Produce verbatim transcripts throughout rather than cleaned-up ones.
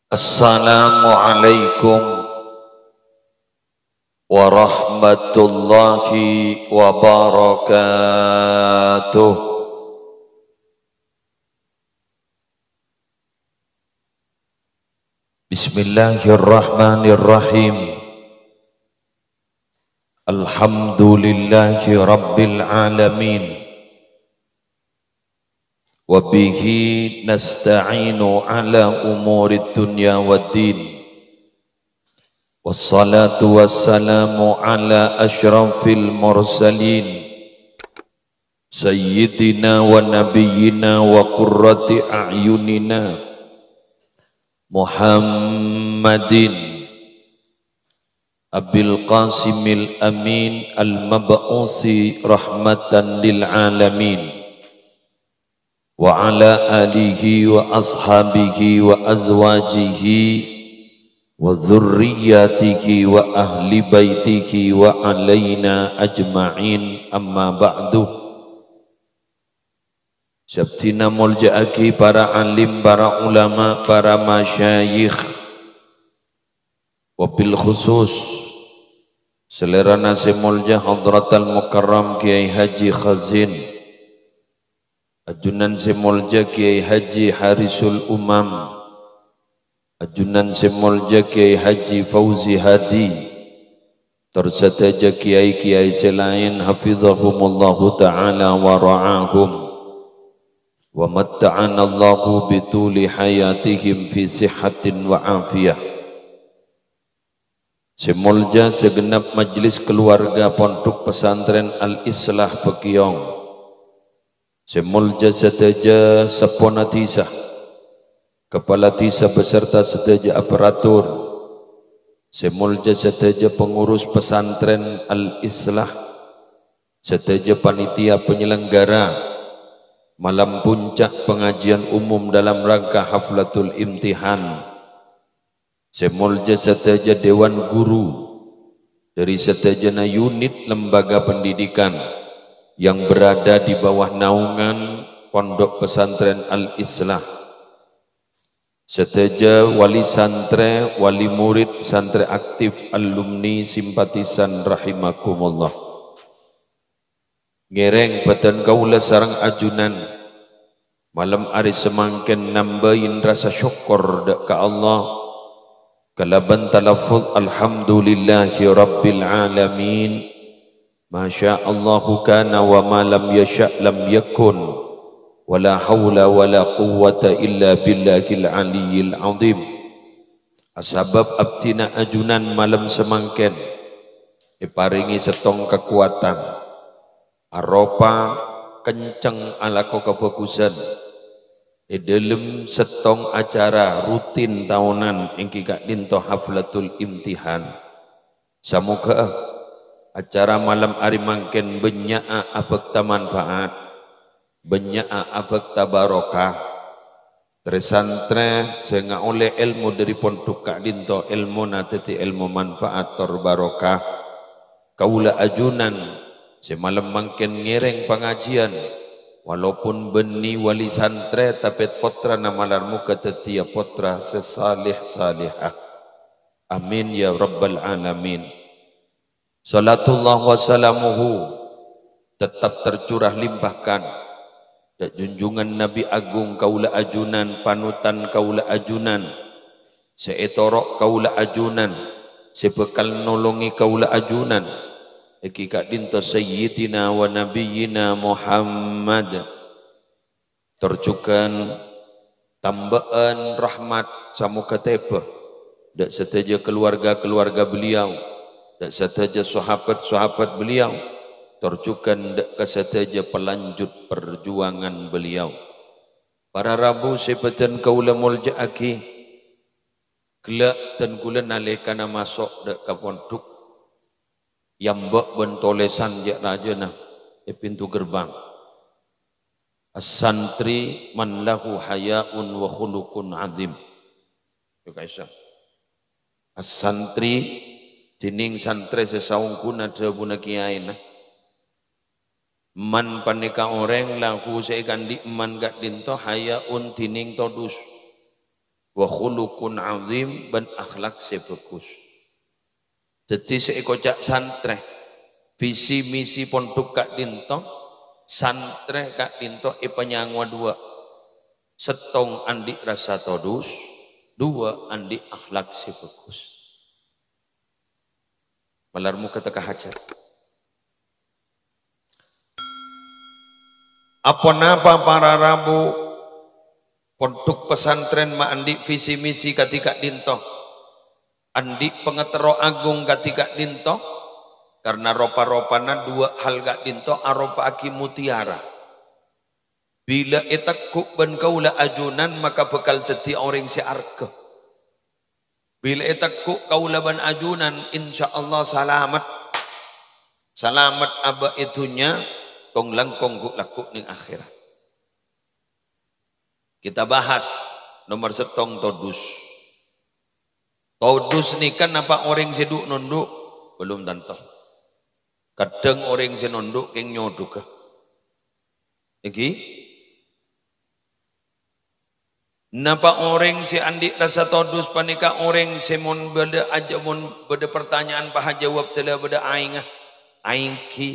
Assalamualaikum warahmatullahi wabarakatuh. Bismillahirrahmanirrahim. Alhamdulillahi rabbil alamin. Wa bihi nasta'inu ala umurid dunya waddin. Wassalatu wassalamu ala asyrafil mursalin, sayyidina wa nabiyyina wa qurrati a'yunina Muhammadin Abil Qasimil Amin al-mab'usi rahmatan lil alamin, wa ala alihi wa ashabihi wa azwajihi wa dzurriyyatihi wa ahli baitihi wa alaina ajma'in, amma ba'du. Sè abdhina molja'aghi para alim, para ulama, para masyayikh, wabil khusus salèrana sè molja Hadratal Mukarram Kiai Haji Khazin, ajunan sè molja Kiai Haji Harisul Umam, ajunan sè molja Kiai Haji Fauzi Hadi, tor sadhâjâ kiai-kiai sè laèn, hafizahumullahu ta'ala wa ra'ahum, wa matta'anallahu bituli hayatihim fi sihhatin wa afiyah. Sè molja sagenap majlis kaluwarga Pondhuk Pesantren Al-Islah Bâkèyong. Sè molja sadhâjâ seppona dhisa, kapala dhisa beserta sadhâjâ aparatur. Sè molja sadhâjâ pengurus Pesantren Al-Islah, sadhâjâ panitia penyelenggara malam puncak pengajian umum dalam rangka Haflatul Imtihan. Sè molja sadhâjâ dewan guru dhâri sadhâjâna unit lembaga pendidikan yang berada di bawah naungan Pondok Pesantren Al-Islah. Sadhâjâ wali santrè, wali murid, santrè aktif, alumni, simpatisan rahimakumullah. Ngèrèng bhâdhân kaulâ sareng ajunan malem arè samangkèn nambâi rasa sokkor dâ' ka Allah kalabân talaffuz, "Alhamdulillahi rabbil alamin. Masya Allahu kana wa ma lam yasya' lam yakun. Wa la haula wa la quwwata illa billahil aliyyil azim." Asabâb abdhina ajunan malem samangkèn èparèngè sèttong kakowadhân. Aropa kenceng alako kabhâghusân è dhâlem sèttong acara rutin taonan èngghi ka'dhinto Haflatul Imtihan. Samoghâ'â acara malem arè mangkèn bânnya'a abhâkta manfaat, bânnya'a abhâkta barokah. Trè-santrè sè ngaollè èlmo dhâri pondhuk ka'dhinto èlmona dhâddhi èlmo manfaat tor barokah. Kaulâ ajunan sè malem mangkèn ngèrèng pangajiyân, walaupun bânnè wali santrè tapè pottrana malar moghâ dhâddhiyâ pottra sè salèh-salèhah. Amin ya rabbal alamin. Salatullah wa salamuhu tetap tercurah limpahkan dâ' junjungan Nabi Agung kaulâ ajunan, panutan kaulâ ajunan, sè ètoro' kaulâ ajunan, sè bhâkal nolongè kaulâ ajunan, èngghi ka'dhinto Sayyidina wa Nabiyyina Muhammad. Tor jhughân tambâ'ân rahmat samoghâ tèbâ dâ' sadhâjâ kaluwarga-kaluwarga beliau, dâ' sadhâjâ sahabat-sahabat beliau, tor jhughân dâ' ka sadhâjâ palanjut parjuwangan beliau. Para rabu sè bhâdhân kaulâ molja'aghi, ghellâ' dân kaulâ nalèkana maso' dâ' ka pondhuk, èambâ' bân tolèsan jâ' rajâna è pinto gerbang. As-santri man lahu haya'un wa khuluqun azim. Yâ, Kak Isa. As-santri, dhinèng santrè sè saongghuna dhâbuna kiyaèna. Man panèka orèng lahu sè èkandhi' man ka'dhinto haya'un dhinèng todus. Wa khuluqun azim, bân akhlak sè bhâghus. Dhâddhi sè èkoca' santrè, visi misi pondhuk ka'dhinto, santrè ka'dhinto èpanyangowa duwâ'. Sèttong andi' rasa todus, duwâ' andi' akhlak sè bhâghus. Malar moghâ tekka hajhât. Aponapa para rabu pondhuk pesantren ma' andi' visi misi kadhi ka'dhinto? Andi' pangaterro agung kadhi ka'dhinto? Karna ropa-ropana duwâ' hal ka'dhinto aropa'aghi mutiara. Bilâ ètegghu' bân kaulâ ajunan, maka bhâkal dhâddhi orèng sè arghâ. Bilâ ètegghu' kaulâ bân ajunan, insyaallah salamet. Salamet abâ' è dhunnya, kong-langkong ghu'-lagghu' neng akhèrat. Kita bahas nomor sèttong, todus. Todus nèka napa orèng sè dhu-nondhu? Belum tanto. Kadhâng orèng sè nondhu kèng nyodhughâ. Èngghi? Napa orèng sè andi' rasa todus panèka orèng sè mon bâdâ aja-, mon bâdâ partanya'an pas ajâwâb dâlâ bâdâ aèngnga? Aèngghi.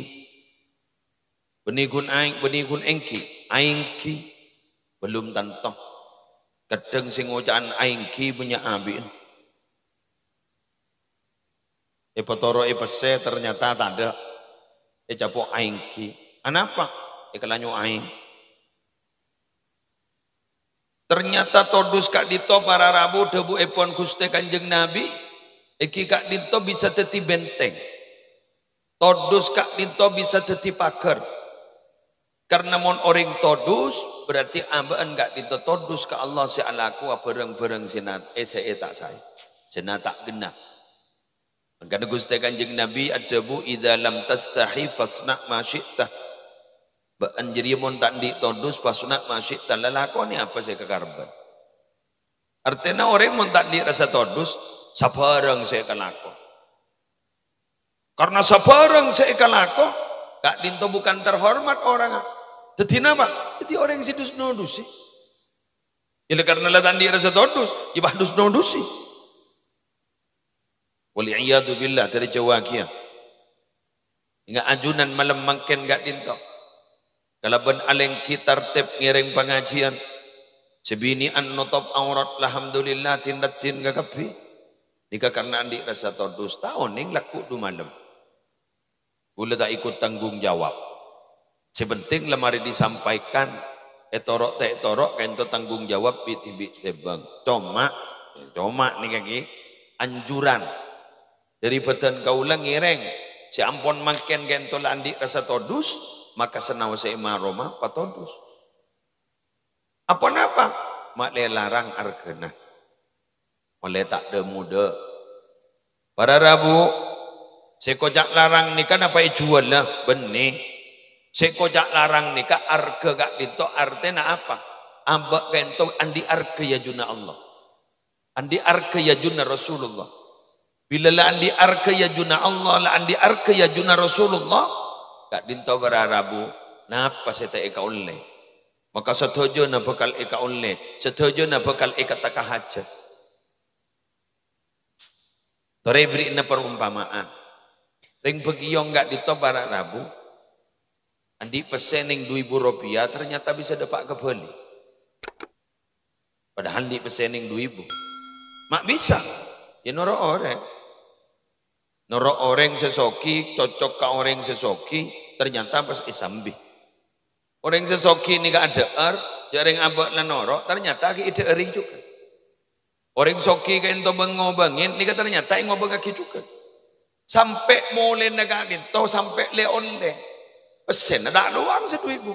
Bânnè ghun aèng, bânnè ghun èngghi? Aèngghi. Belum tanto. Kadhâng sè ngoca'an aèngghi bânnya' abi'na. Èpatoro'è pèssè, ternyata tadâ'. Ècapo' aèngghi. Anapa? Èkalanyo' aèng. Ternyata todus ka'dhinto para rabu dhâbuèpon Ghustè Kanjeng Nabi, èngghi ka'dhinto bisa dhâddhi benteng. Todus ka'dhinto bisa dhâddhi paghâr. Karna mon orèng todus, berarti abâ'na ka'dhinto todus ka Allah sè alakowa bhârâng-bhârâng sè na-, eh, sè ta' saè, sè na-, ta' ghenna. Mangkana Ghustè Kanjeng Nabi adhâbu, "Idza lam tastahi fasna' ma syi'ta." Bâ'na jârèya mon ta' andi' todus, fasna' ma syi'ta, lalakonè apa sè èkakarepè. Artèna orèng mon ta' andi' rasa todus, sabhârâng sè èkalako. Karna sabhârâng sè èkalako, ka'dhinto bukan terhormat orèngnga. Dhâddhi napa? Dhâddhi orèng sè dus-nodusè. Iyâ, karna la ta' andi' rasa todus, iyâ pas dus-nodusè. Wal iyadzu billah, dhâri jhâuwâ kèya. Ènga' ajunan malem mangkèn ka'dhinto. Kalabân alèngghi tartib ngèrèng pangajiyân. Sè binè'an notop aurat, alhamdulillah, din-raddhin kakabbhi. Nèka karna andi' rasa todus, ta' onèng lagghu' du malem. Kaulâ ta' ikut tanggung jawab. Sè penting la marè disampaikan, ètoro' ta' ètoro' kaènto tanggung jawab bi'-dhibi' sè bâng. Coma, coma nèka ghi anjuran. Dhâri bhâdhân kaulâ ngèrèng, sè ampon mangkèn kaènto la andi' rasa todus, maka sanaosa è ma-roma patodus. Aponapa? Ma'lè larang arghâna. Ma'lè ta' dhâ-modhâ. Para rabu, sè èkoca' larang nèka napa èjhuwâlâ? Bânnè. Sè èkoca' larang nèka arghâ ka'dhinto, artèna apa? Abâ' kaènto andi' arghâ è ajunna Allah. Andi' arghâ è ajunna Rasulullah. Bilâ la andi' arghâ è ajunna Allah, la andi' arghâ è ajunna Rasulullah, ka'dhinto para rabu, napa sè ta' èkaollè? Maka sadhâjâna bhâkal èkaollè, sadhâjâna bhâkal èkatekka hajhât. Torè bherri'na parompama'an. Rèng Bâkèyong ka'dhinto para rabu, andi' pèssè nèng du èbu ropèya, ternyata bisa dâpa' ka Bali. Padahal andi' pèssè nèng du èbu. Ma' bisa. Yâ noro' orèng. Noro' orèng sè soghi, cocok ka orèng sè soghi, ternyata pas èsambi. Orèng sè soghi nèka adhâ'âr, jhâ' rèng abâ' la noro', ternyata ghi' èdhâ'âri jhughân. Orèng soghi kaènto bâng-ngobângè, nèka ternyata èngobângaghi jhughân. Sampè' molèna ka'dhinto, sampè' lè-ollè. Pèssèna ta' lowang sè du èbu.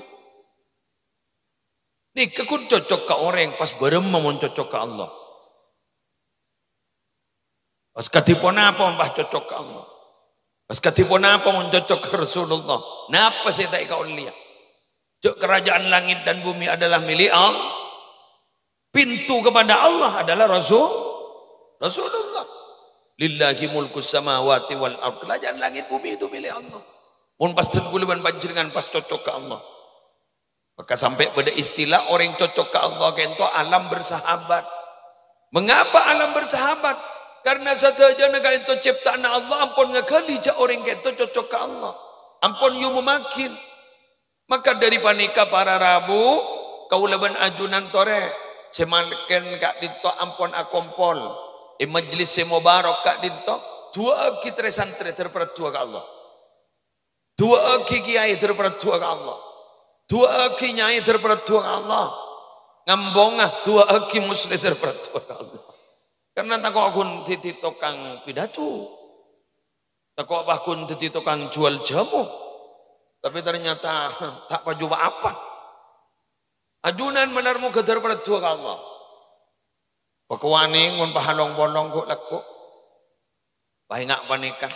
Nèka ghun cocok ka orèng, pas bârâmma mon cocok ka Allah? Pas kadhi ponapa mon pas cocok ka Allah? Pas kadhi ponapa mon cocok ka Rasulullah? Napa sè ta' èkaollèya? Jhâ' kerajaan langit dan bumi adalah milik Allah. Pintu kepada Allah adalah Rasul, Rasulullah. "Lillahi mulkus samawati wal ard." Kerajaan langit bumi itu milik Allah. Mon pas dân kaulâ bân panjhennengngan pas cocok ka Allah. Maka sampè' bâdâ istilah orèng cocok ka Allah kaènto alam bersahabat. Mengapa alam bersahabat? Karena sadhâjâna ka'dinto cipta'anna Allah ampon ngaghâli jhâ' orèng ka'dinto cocok ka Allah. Ampon èomommaghi. Maka dhâri panèka para rabu, kaulâ bân ajunan torè sè mangkèn ka'dinto ampon akompol è majlis sè mobarok ka'dinto, du'aaghi trè-santrè dhâr-pardu'a ka Allah. Du'aaghi kèyaè dhâr-pardu'a ka Allah. Du'aaghi nya'è dhâr-pardu'a ka Allah. Ngambhunga du'aaghi muslè dhâr-pardu'a ka Allah. Karena tako' ghun dhâddhi tokang pidato. Tako' pas ghun dhâddhi tokang juwâl jhâmo. Tapè ternyata ta' paju pa-apa. Ajunan malar moghâ dhâr-pardu'a ka Allah. Pakowanè mon pahalong-polong ghu'-lagghu'. Paènga' panèka.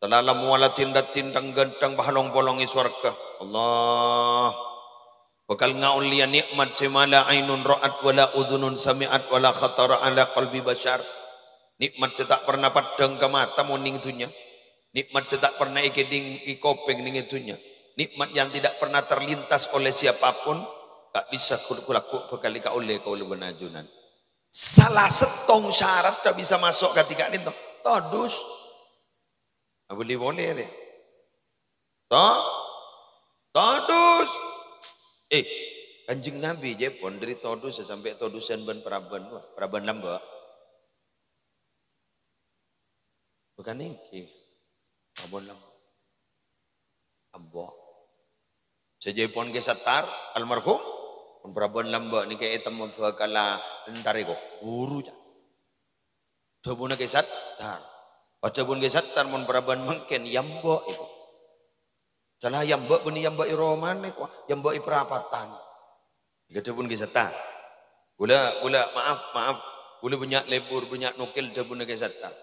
Salala mowa la dhing-dhâddhing tang-ghânthang pahalong-polong è sowarghâ. Allah. Bhâkal ngaollèya nè'mat sè ma la ainun ra'at wa la udzunun sami'at wa la khatara 'ala qalbi basyar. Nè'mat sè ta' pernah peddhâng ka mata mon nèng dhunnya. Nè'mat sè ta' pernah èkèdhing è kopèng nèng è dhunnya. Nè'mat yang tidak pernah terlintas oleh siapapun, ta' bisa ghu'-lagghu' bhâkal èkaollè kaulâ bân ajunan. Sala sèttong syarat ta' bisa maso' kadhi ka'dinto. Todus. Abâli polè rè. To? Todus. Eh, Kanjeng Nabi jhâ' pon dhâri todus sampè' todusan bân parabân. Wah, parabân lambâ'. Bukan èngghi. Parabân lambâ'. Ambo. Sajâipon Kè Sattar, almarhum, pon parabân lambâ' nèka ètemmo bhâkalla entarè ko. Buru, ca'. Dhâbuna Kè Sattar. Pas dhâbuna Kè Sattar mon parabân mangkèn, yamba' èko. Sala yamba' bânnè yamba' è romana èko, yamba' è parapatan. Nèka dhâbuna Kè Sattar. Kaulâ, kaulâ, maaf, maaf. Kaulâ bânnya' lebur, bânnya' nokèl dhâbuna Kè Sattar.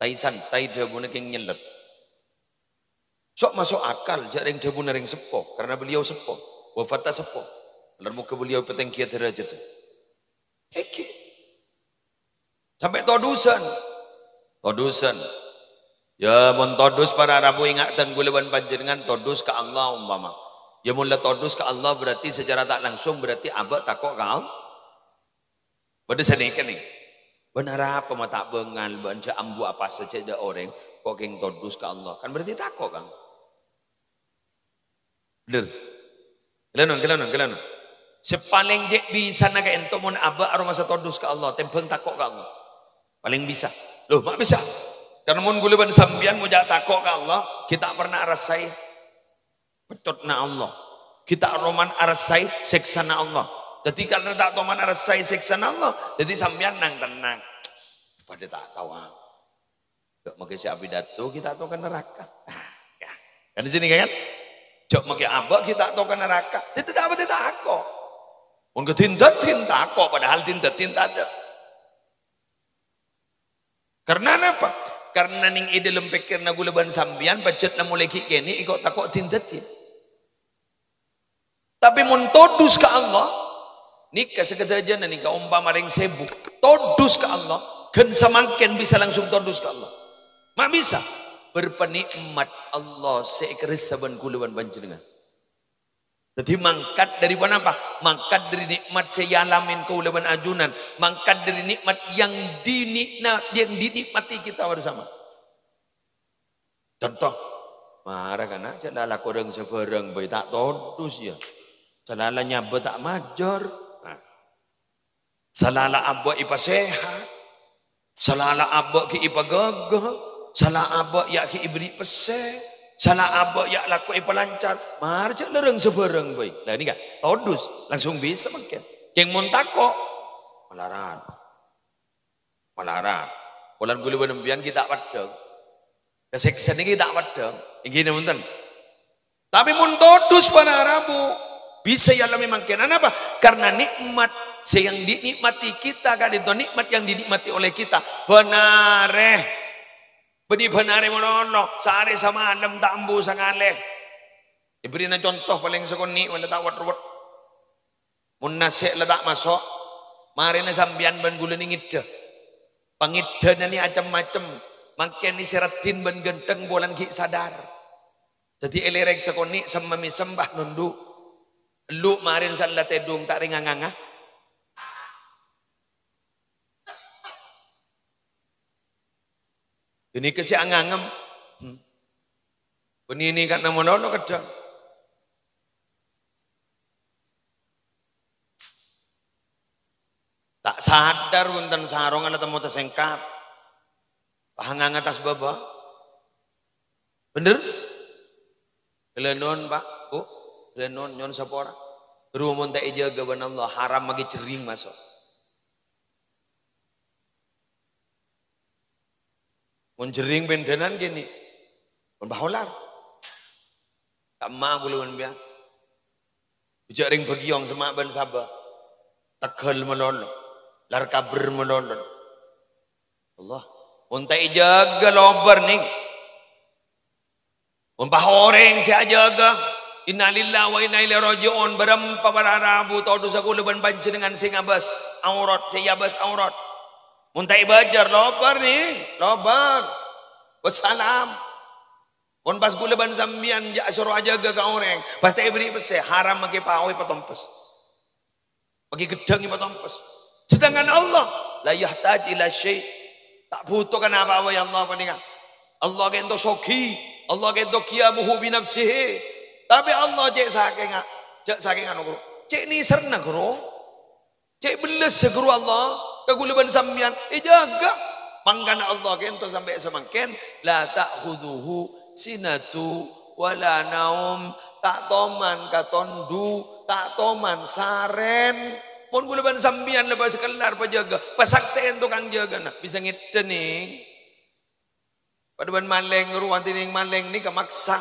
Tai santai dhâbuna kèng nyellèt. So' maso' akal, jhâ' rèng dhâbuna rèng seppo, karena beliau seppo, wafatta seppo. Alar moghâ beliau èpatèngghiyâ dârâjhâddhâ. Èngghi. Sampè' todusan. Todusan. Ya, mon todus para rabu ènga'an kaulâ bân panjhennengngan todus ka Allah umpama. Ya, mon la todus ka Allah berarti secara tak langsung berarti abâ' tako' ka Allah. Bâdâ sanèka, nèng. Bân arapa ma' ta' bângal, bân jhâ' ambu apa sajjhâ dâ' orèng, ko' kèng todus ka Allah. Kan berarti tako', kan? Bhender. Ghellâ' non, ghellâ' non, ghellâ' non. Sè palèng cè' bisana ka'dinto mon abâ' aromasa todus ka Allah, tèmbhâng tako' ka Allah. Palèng bisa. Loh, ma' bisa. Karena mon kaulâ bân sampèyan mon jhâ' tako' ka Allah, ghi' ta' pernah arassaè pecconna Allah. Ghi' ta' romana arassaè sèksana Allah. Dhâddhi, karena ta' romana arassaè sèksana Allah, dhâddhi sampèyan nang-tennang. Padâ ta' tao. Jhâ' makè sè apidato ghi' ta' tao ka naraka. Nah, ya. Kan di sini kan? Jhâ' makè abâ' ghi' ta' tao ka naraka. Dhâddhi ta' patè tako'. Mon ka dhâddhi tako', padahal dhâddhi tadâ'. Karena napa? Karena nèng è dâlem pèkkèranna kaulâ bân sampèyan, pajhât namolè ghi' kènè' èko tako' dhâddhi. Tapè mon todus ka Allah, nèka sakadhâjâna nèka ompama rèng sèbu, todus ka Allah, ghân samangkèn bisa langsung todus ka Allah. Ma' bisa? Berpani'mat Allah sè èkarassa bân kaulâ bân panjhennengngan. Dhâddhi mangkat dâri ponapa? Mangkat dâri nè'mat sè èalamè kaulâ bân ajunan, mangkat dâri nè'mat yang dinikna-, yang dinikmati kita bersama. Conto, mara kana' jhâ' la alako rèng sabhârâng bhâi ta' todus, ya. Salala nyabâ ta' majâr. Nah. Salala abâ' èpasèhat. Salala abâ' ghi' èpaghâghâ. Sala abâ' ya' ghi' èbherri' pèssè. Sala abâ' ya' lako èpalancar. Mara jhâ' la rèng sabhârâng bhâi. Lah, nèka, todus. Langsung bisa mangkèn. Kèng mon tako'. Malarat. Malarat. Polana kaulâ bân sampèyan ghi' ta' peddhâng. Kasèksana ghi' ta' peddhâng. Èngghi napa bhunten? Tapè mon todus para rabu, bisa èalamè mangkèn. Anapa? Karena nè'mat sè yang dinikmati kita ka'dinto nè'mat yang dinikmati oleh kita. Bân arè. Bânnè bân arè malolo, saarè samalem ta' ambu sangalè. Èbherri'na conto palèng sakonè' mala ta' wet-ruwet. Mon nasè' la ta' maso', marèna sampèyan bân kaulâ nèng ngèddhâ. Pangèddhâna nè acem-macem, mangkèn nè sè raddhin bân ghântheng polana ghi' sadar. Dhâddhi èlèrèng sakonè' semmamè sembah nondhu'. Ellu' marèna sè la tèdung ta' rèng nganga. Ghânèka sè angangem. Hmm. Bânnè nèka malolo kadhâng. Ta' sadar bhunten sarongnga la temmo tasèngkap. Pas ngangatas bâbâ. Bhender? Ghellâ' non, Pak, Bu. Ghellâ' non, nyo'on sapora. Ghâruwa mon ta' èjâgâ bân Allah, haram maghi jhering maso'. Mon jhering bendhanan kènè'. Mon paholar. Kamma kaulâ bân sampèyan. Bhâjâ' rèng bâgiyong semma' bân sabâ. Tegghâl malolo. Lar kabher malolo. Allah. Mon ta' èjâgâ lobâr, nèng. Mon pas orèng sè ajâgâ, innalillahi wa inna ilaihi raji'un, bârâmpa para rabu todhusa kaulâ bân panjhennengngan sè ngabâs aurat, sè èabâs aurat. Mon ta' èbâjâr, lobâr, nèng, lobâr. Wassalam. Mon pas kaulâ bân sampèyan jhâ' soro ajâgâ ka orèng, pas ta' èberri' pèssè, haram maghi pao èpatompes. Maghi ghedhâng èpatompes. Sedangkan Allah, la yahtaj ila syai'. Ta' bhuto ka na-, apa-apa, ya Allah, panèka. Allah ka'dinto soghi, Allah ka'dinto qiyamuhu bi nafsihi. Tapè Allah cè' sakènga, jhâ' sakènga, ghuru. Cè' nèserra, ghuru. Cè' bellessa, ghuru, Allah ka kaulâ bân sampèyan. Èjâgâ. Mangkana Allah ka'dinto sampè' samangkèn, la ta'khudzuhu sinatu wala naum, ta' toman katondhu, ta' toman sarèn. Mon kaulâ bân sampèyan la pas kellar pajâgâ, pasaktè'èn tokang jâgâna, bisa ngèdhâ, nèng. Padâ bân malèng rowa, dhinèng malèng nèka maksa.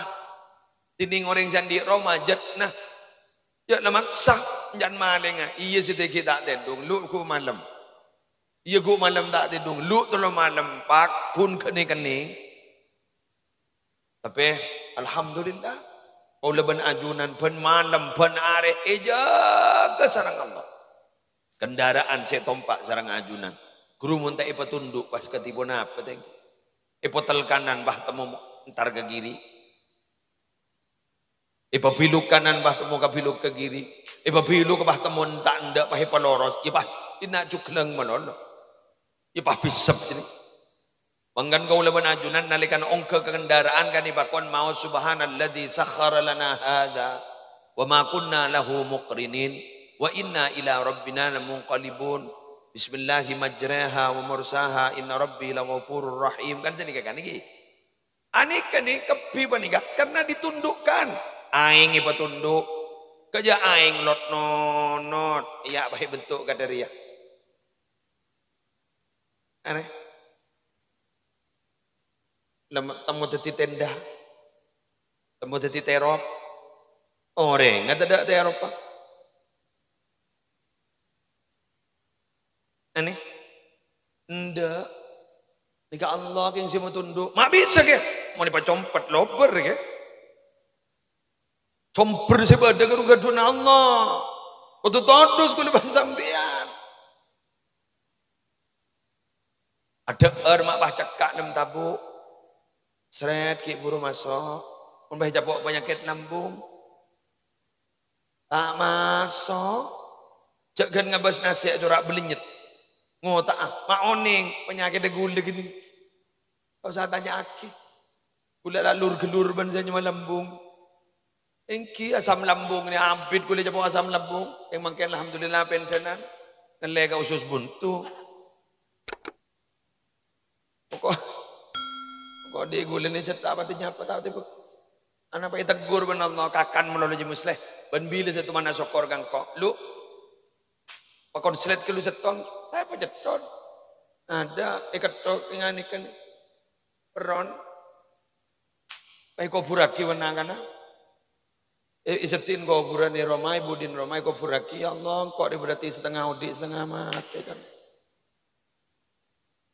Dhinèng orèng sè andi' roma jhâtna. Jhâ' la maksa, jhân malèngnga. Iyâ, sè dhâggi' ta' tèdung, lu' ghu' malem. Iyâ, ghu' malem ta' tèdung, lu' tello malem, paghun ghâ' nè-kennèng. Tapè, alhamdulillah, kaulâ bân ajunan bân malem, bân arè èjâgâ sareng Allah. Kendaraan sè ètompa' sareng ajunan. Ghuru mon ta' èpatondhu' pas kadhi ponapa, tèng? Èpotel kanan, pas temmo entar ka kiri. Èpabelok kanan, pas temmo kabelok ka kiri. Èpabelok, pas temmo ta' endâ', pas èpaloros. Iyâ, pas dinna' jhughlang malolo. Iyâ, pas bhisep jârèya. Mangkana kaulâ bân ajunan nalèkana ongghâ ka kendaraan kan èpakon maos, "Subhanalladzi sakhkhara lana hadza wa ma kunna lahu muqrinin wa inna ila rabbina lamunqalibun. Bismillahi majraha wa mursaha, inna rabbi laghafurur rahim." Kan sanèka kan nèka. Anèka nè kabbhi panèka karena ditundukkan. Aèng èpatondhu'. Kajâ aèng lot-nonot. Iyâ, apa bentuk kadâ' rèya? Anè. Lem-, temmo dhâddhi tenda. Temmo dhâddhi terop. Orèng tadâ' teropa. Anè? Endâ'. Nèka Allah kèng sè matondhu'. Ma' bisa, kè? Mon èpacompet lobâr, kè? Sombher sè bâdâ ghâru ghâdhuwânna Allah. Kodhu todus kaulâ bân sampèyan. Adhâ'âr ma' pas cekka' nem tabu'. Srèt ghi' buru maso'. Mon bâi capo' panyakèt lambung. Ta' maso'. Jhâ' ghân ngabâs nasè' cora' bâlènyet. Ngota'a, ma' onèng panyakèddhâ ghulâ ghi' nèng. Ta' osa tanya'aghi. Ghulâ la lur-ghellur bân sè nyama lambung. Èngghi asam lambung nè abit ghulâ capo' asam lambung. Sè mangkèn alhamdulillah pendhânan. Ngellè ka usus buntu. Poko-, poko' dhi' ghulâ nè cè' ta' patè nyapa, ta' patè bu-, ana pa ètegghur bân Allah, kakan malolo jâ Musleh. Bân bilâ sè toman asokkor ka engko'. Lu, pakonslet ghâllu sèttong, ta' pacètthon. Adâ, èkettok, ènganèkan. Perron. Èkobhurraghi bân na'-kana'. È, èseddhi'in kobhurân è roma, è budina roma, èkobhurraghi, "Ya Allah, engko' rè berarti setengah odi', setengah matè, kan."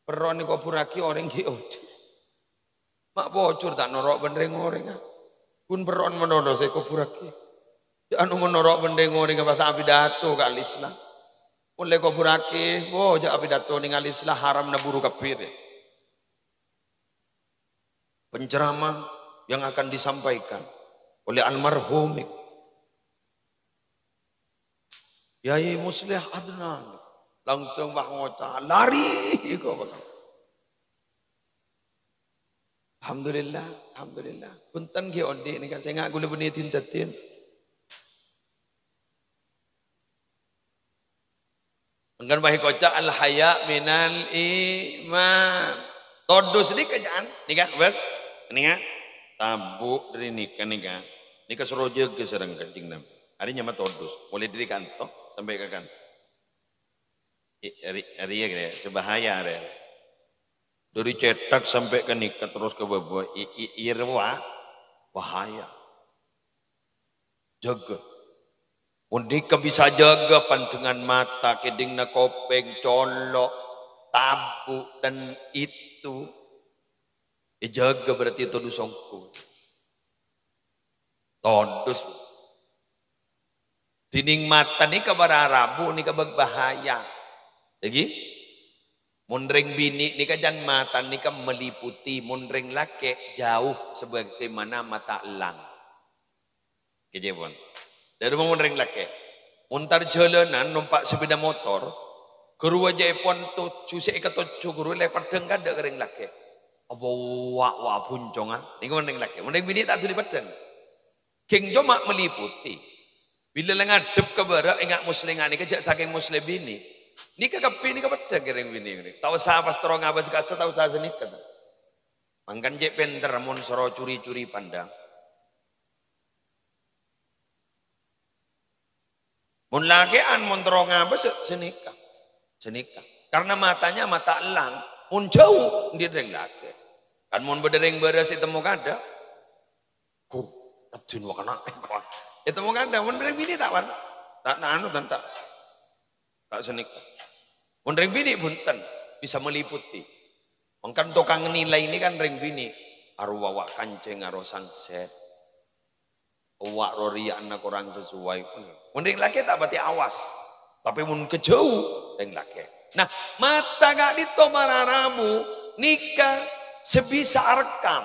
Perron èkobhurraghi orèng ghi' odi'. Ma' pojhur ta' noro' bân rèng-orèngnga. Ghun perron malolo sè èkobhurraghi. Yâ, anu, mon noro' bân rèng-orèngnga pas ta' apidato ka ahli Islam. Mon la èkobhurraghi, wo, jhâ' apidato nèng ahli Islam, haram naburu kabbhi. Penceramah yang akan disampaikan oleh almarhum Yai Musleh Adnan. Langsung pas ngoca', "Lari!" Alhamdulillah, alhamdulillah. Bhunten ghi' odi' nèka, sènga' kaulâ bânnè din-dâdin. Mangkana bâdhi koca' al-haya' minal iman. Todus nèka jhân, nèka, bes. Nèka, tabu' dâri nèka, nèka. Nèka soro jâgâ sareng Kanjeng Nabi. Arèya nyama todus. Molaè dâri kanto sampè' ka kanto. I-, ri-, rèya, rè, sè bahaya, rè. Dâri cèthak sampè' ka nèka terros ka bâbâ, i-, i-, iyâ rowa bahaya. Jâgâ. Mon nèka bisa jâgâ pandhengan mata, kèdhingnga kopèng, colo', tabu', dan itu. Èjâgâ berarti todus songko. Todus. Dhinèng mata nèka para rabu nèka bâ-, bahaya. Lagi? Mon rèng binè' nèka jhân mata nèka meliputi, mon rèng lakè' jauh sebagaimana mata elang. Kèjepon. Dâri mon rèng lakè'. Mon tar jhâlânan nompa' sepeda motor, ghâruwa jhâ' èpon tojjhu sè èkatojjhu ghâruwa lè peddhâng kaadâ' ka rèng lakè'. Apa wa', wa' buncongnga? Nèka mon rèng lakè'. Mon rèng binè' ta' dhuli peddhâng. Ghing coma meliputi. Bilâ la ngadhep ka bârâ' enga' Muslèh nèka jhâ' sakèng Muslèh binè'. Nèka kabbhi nèka peddhâng ka rèng binè' nèka. Ta' osa pas terro ngabâs kassa, ta' osa sanèka. Mangkana cè' pènter mon soro curi-curi pandang. Mon lakè'an mon terro ngabâs sanèka. Sanèka. Karena matanya mata elang. Mon jhâu, andi' rèng lakè'. Kan mon bâdâ rèng bârâs ètemmo kaadâ'. Gu, rajin wa kana'. Ètemmo kaadâ'. Mon rèng binè' ta', Wan? Ta', ta' anu, ta', ta'. Ta' sanèka. Mon rèng binè' bhunten, bisa meliputi. Mangkana tokang nilai nèka kan rèng binè'. Arowa wa' kancèng, aro sangset. Wa' ro riya'na korang sesuai. Mon rèng lakè' ta' patè awas. Tapè mon kajhâu, rèng lakè'. Nah, mata ka'dinto para rabu nèka sè bisa arekkam.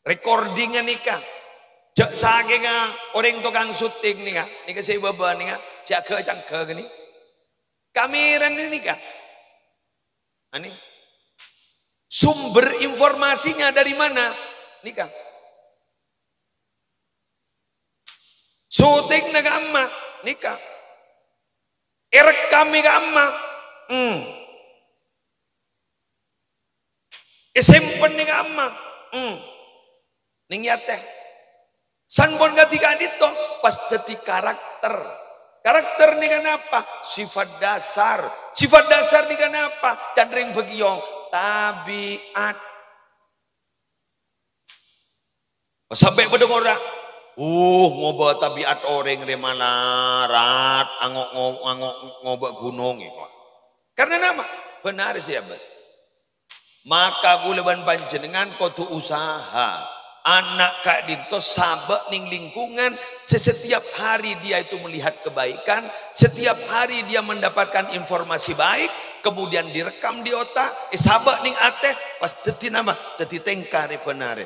Recording-a nèka. Jhâ' sakènga orèng tokang syuting nèka. Nèka sè bâbâ nèka. Jhâ' ghâ-cangghâ ghânèka. Kamèrana nèka. Anè. Sumber informasinya dari mana? Nèka. Syutingnga ka'amma? Nèka. Èrekkam ka'amma? Hmm. Èsèmpèn ka'amma? Hmm. Nèng è atè. San pon kadhi ka'dinto, pas dhâddhi karakter. Karakter nèka napa? Sifat dasar. Sifat dasar nèka napa? Can rèng bâgiyong, tabi'at. Sampè' padâ ngora', uh, ngobâ tabi'at orèng rè malarat, ango-, ngo-, ango-, ngobâ ghunong, ya. Karena napa? Bhender sè abâs. Maka kaulâ bân panjhennengngan kodhu usaha. Ana' ka'dinto sabâ' nèng lingkungan sè setiap hari dia itu melihat kebaikan, setiap hari dia mendapatkan informasi baik, kemudian direkam di otak, èsabâ' nèng atè, pas dhâddhi napa? Dhâddhi tèngka rè bhender.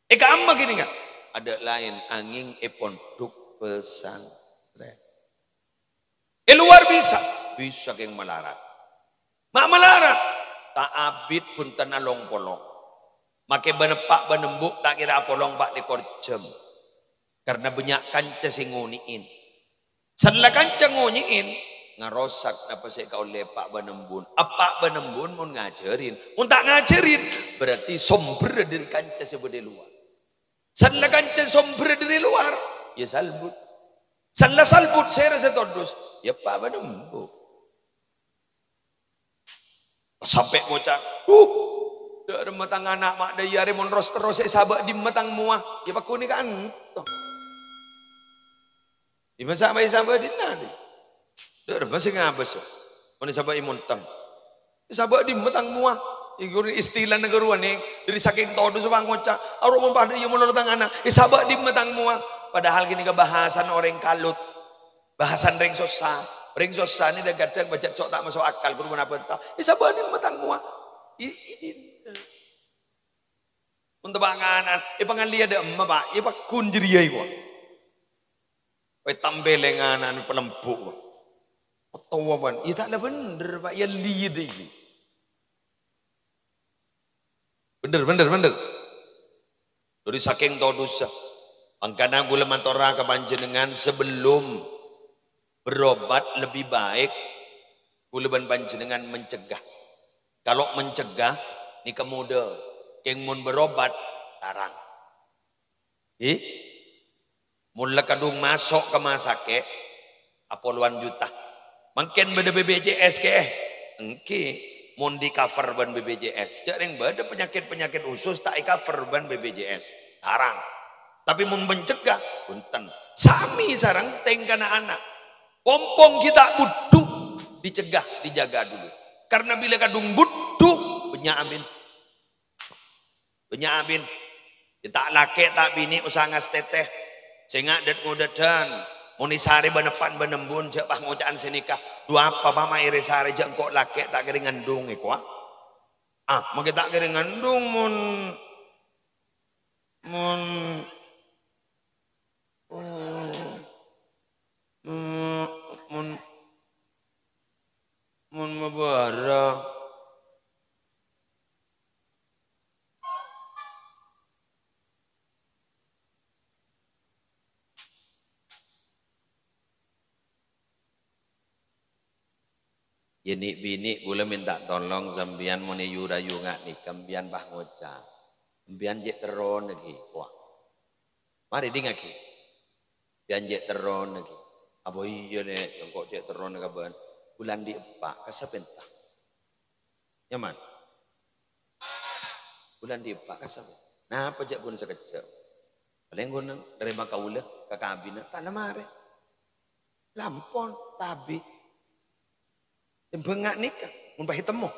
È ka'amma ghânèka? Adâ' laèn angèng è pondhuk pesantren. È lowar bisa? Bisa ghing malarat. Ma' malarat? Ta' abit bhunten along-polong. Makè bân eppa' bân embu' ta' kèra apolong pa' lèkor jam. Karena bânnya' kanca sè ngonè'è. San la kanca ngonè'è, ngarosak napa sè èkaollè eppa' bân embu'na. Eppa' bân embu'na mon ngajhârin. Mon ta' ngajhârin, berarti somberra dâri kanca sè bâdâ è lowar. San la kanca somberra dâri lowar, ya salbut. San la salbut sèra sè todus, ya eppa' bân embu'. Sampè' ngoca', "Duh, dâ' remma tang ana' ma' dâ' iyâ arè mon ros-terros èsabâ' dimma tang mowa, ya pagghun ka'anto." Dimma sabâ' èsabâ' dinna, dhi? Dâ' remma sè ngabâs, mon èsabâ' è montang. Èsabâ' dimma tang mowa. Iku istilana ghâruwa nèng, dâri sakèng todus ngoca', "Aro mon padâ iyâ molor tang ana', èsabâ' dimma tang mowa." Padahal ghânèka bhâsana orèng kalut. Bhâsana rèng sossa. Rèng sossa nèka dhâng-kadhâng bâjâ so' ta' maso' akal, ghuru manabi enta. Èsabâ' dimma tang mowa. I-, i-, i-, Mon teppa' ngana'an, èpangallèya dâ' emma, Pa', èpagghun jârèya, èkowa. Ètambelè ngana'an palembu', Pa'. Otowa, Pa', iyâ ta' la bhendher, Pa', iyâ lèyèdhâ iyâ. Bhender, bhender, bhender. Dhâri sakèng todusâ. Mangkana kaulâ matora ka panjhennengngan, sebelum berobat lebih baik kaulâ bân panjhennengngan mencegah. Kalau mencegah, nèka modâ. Kèng mon berobat, tarang. Ghi? Mon la kadhung maso' ka rumah sakit, apolowan juta. Mangkèn bâdâ B P J S kèya? Èngghi, mon di-cover bân B P J S. Jhâ' rèng bâdâ penyakit-penyakit khusus ta' è-cover bân B P J S. Tarang. Tapè mon mencegah, bhunten. Samè sareng tèngkana ana'. Pompong ghi' ta' budhu dicegah, dijaga dulu. Karena bilâ kadhung budhu, bânnya' amin. Bânnya' amin. Yâ ta' lakè' ta' binè' osa ngastètè. Sè ngadât-ngodâdhân. Mon è sarè bân eppa' bân embun jhâ' pas ngoca'an sè nèka. Dhu apa, Pa', ma' èrè sarè jhâ' engko' lakè' ta' kèra ngandhung èkowa. Ah, mangkè ta' kèra ngandhung mon, mon, oh, mon, mon, mon mabârâ. Yâ, nè'-binè' kaulâ mènta tolong sampèyan mon èyu-rayu nga' nèka, sampèyan pas ngoca'. Sampèyan cè' terrona ghi, kowa. Marè dingngaghi. Sampèyan cè' terrona ghi. Apa iyâ, Nè', engko' cè' terrona ka bâ'na. Bulân dhi' eppa' ka sapènta. Nyaman? Bulân dhi' eppa' ka sapènta. Napa jhâ' ghun sakejjhâ'? Palèng ghun narèma kaulâ ka kabinna, ta' la marè. Lampon, tabi'. Tèmbhâng nga' nèka, mon pas ètemmo.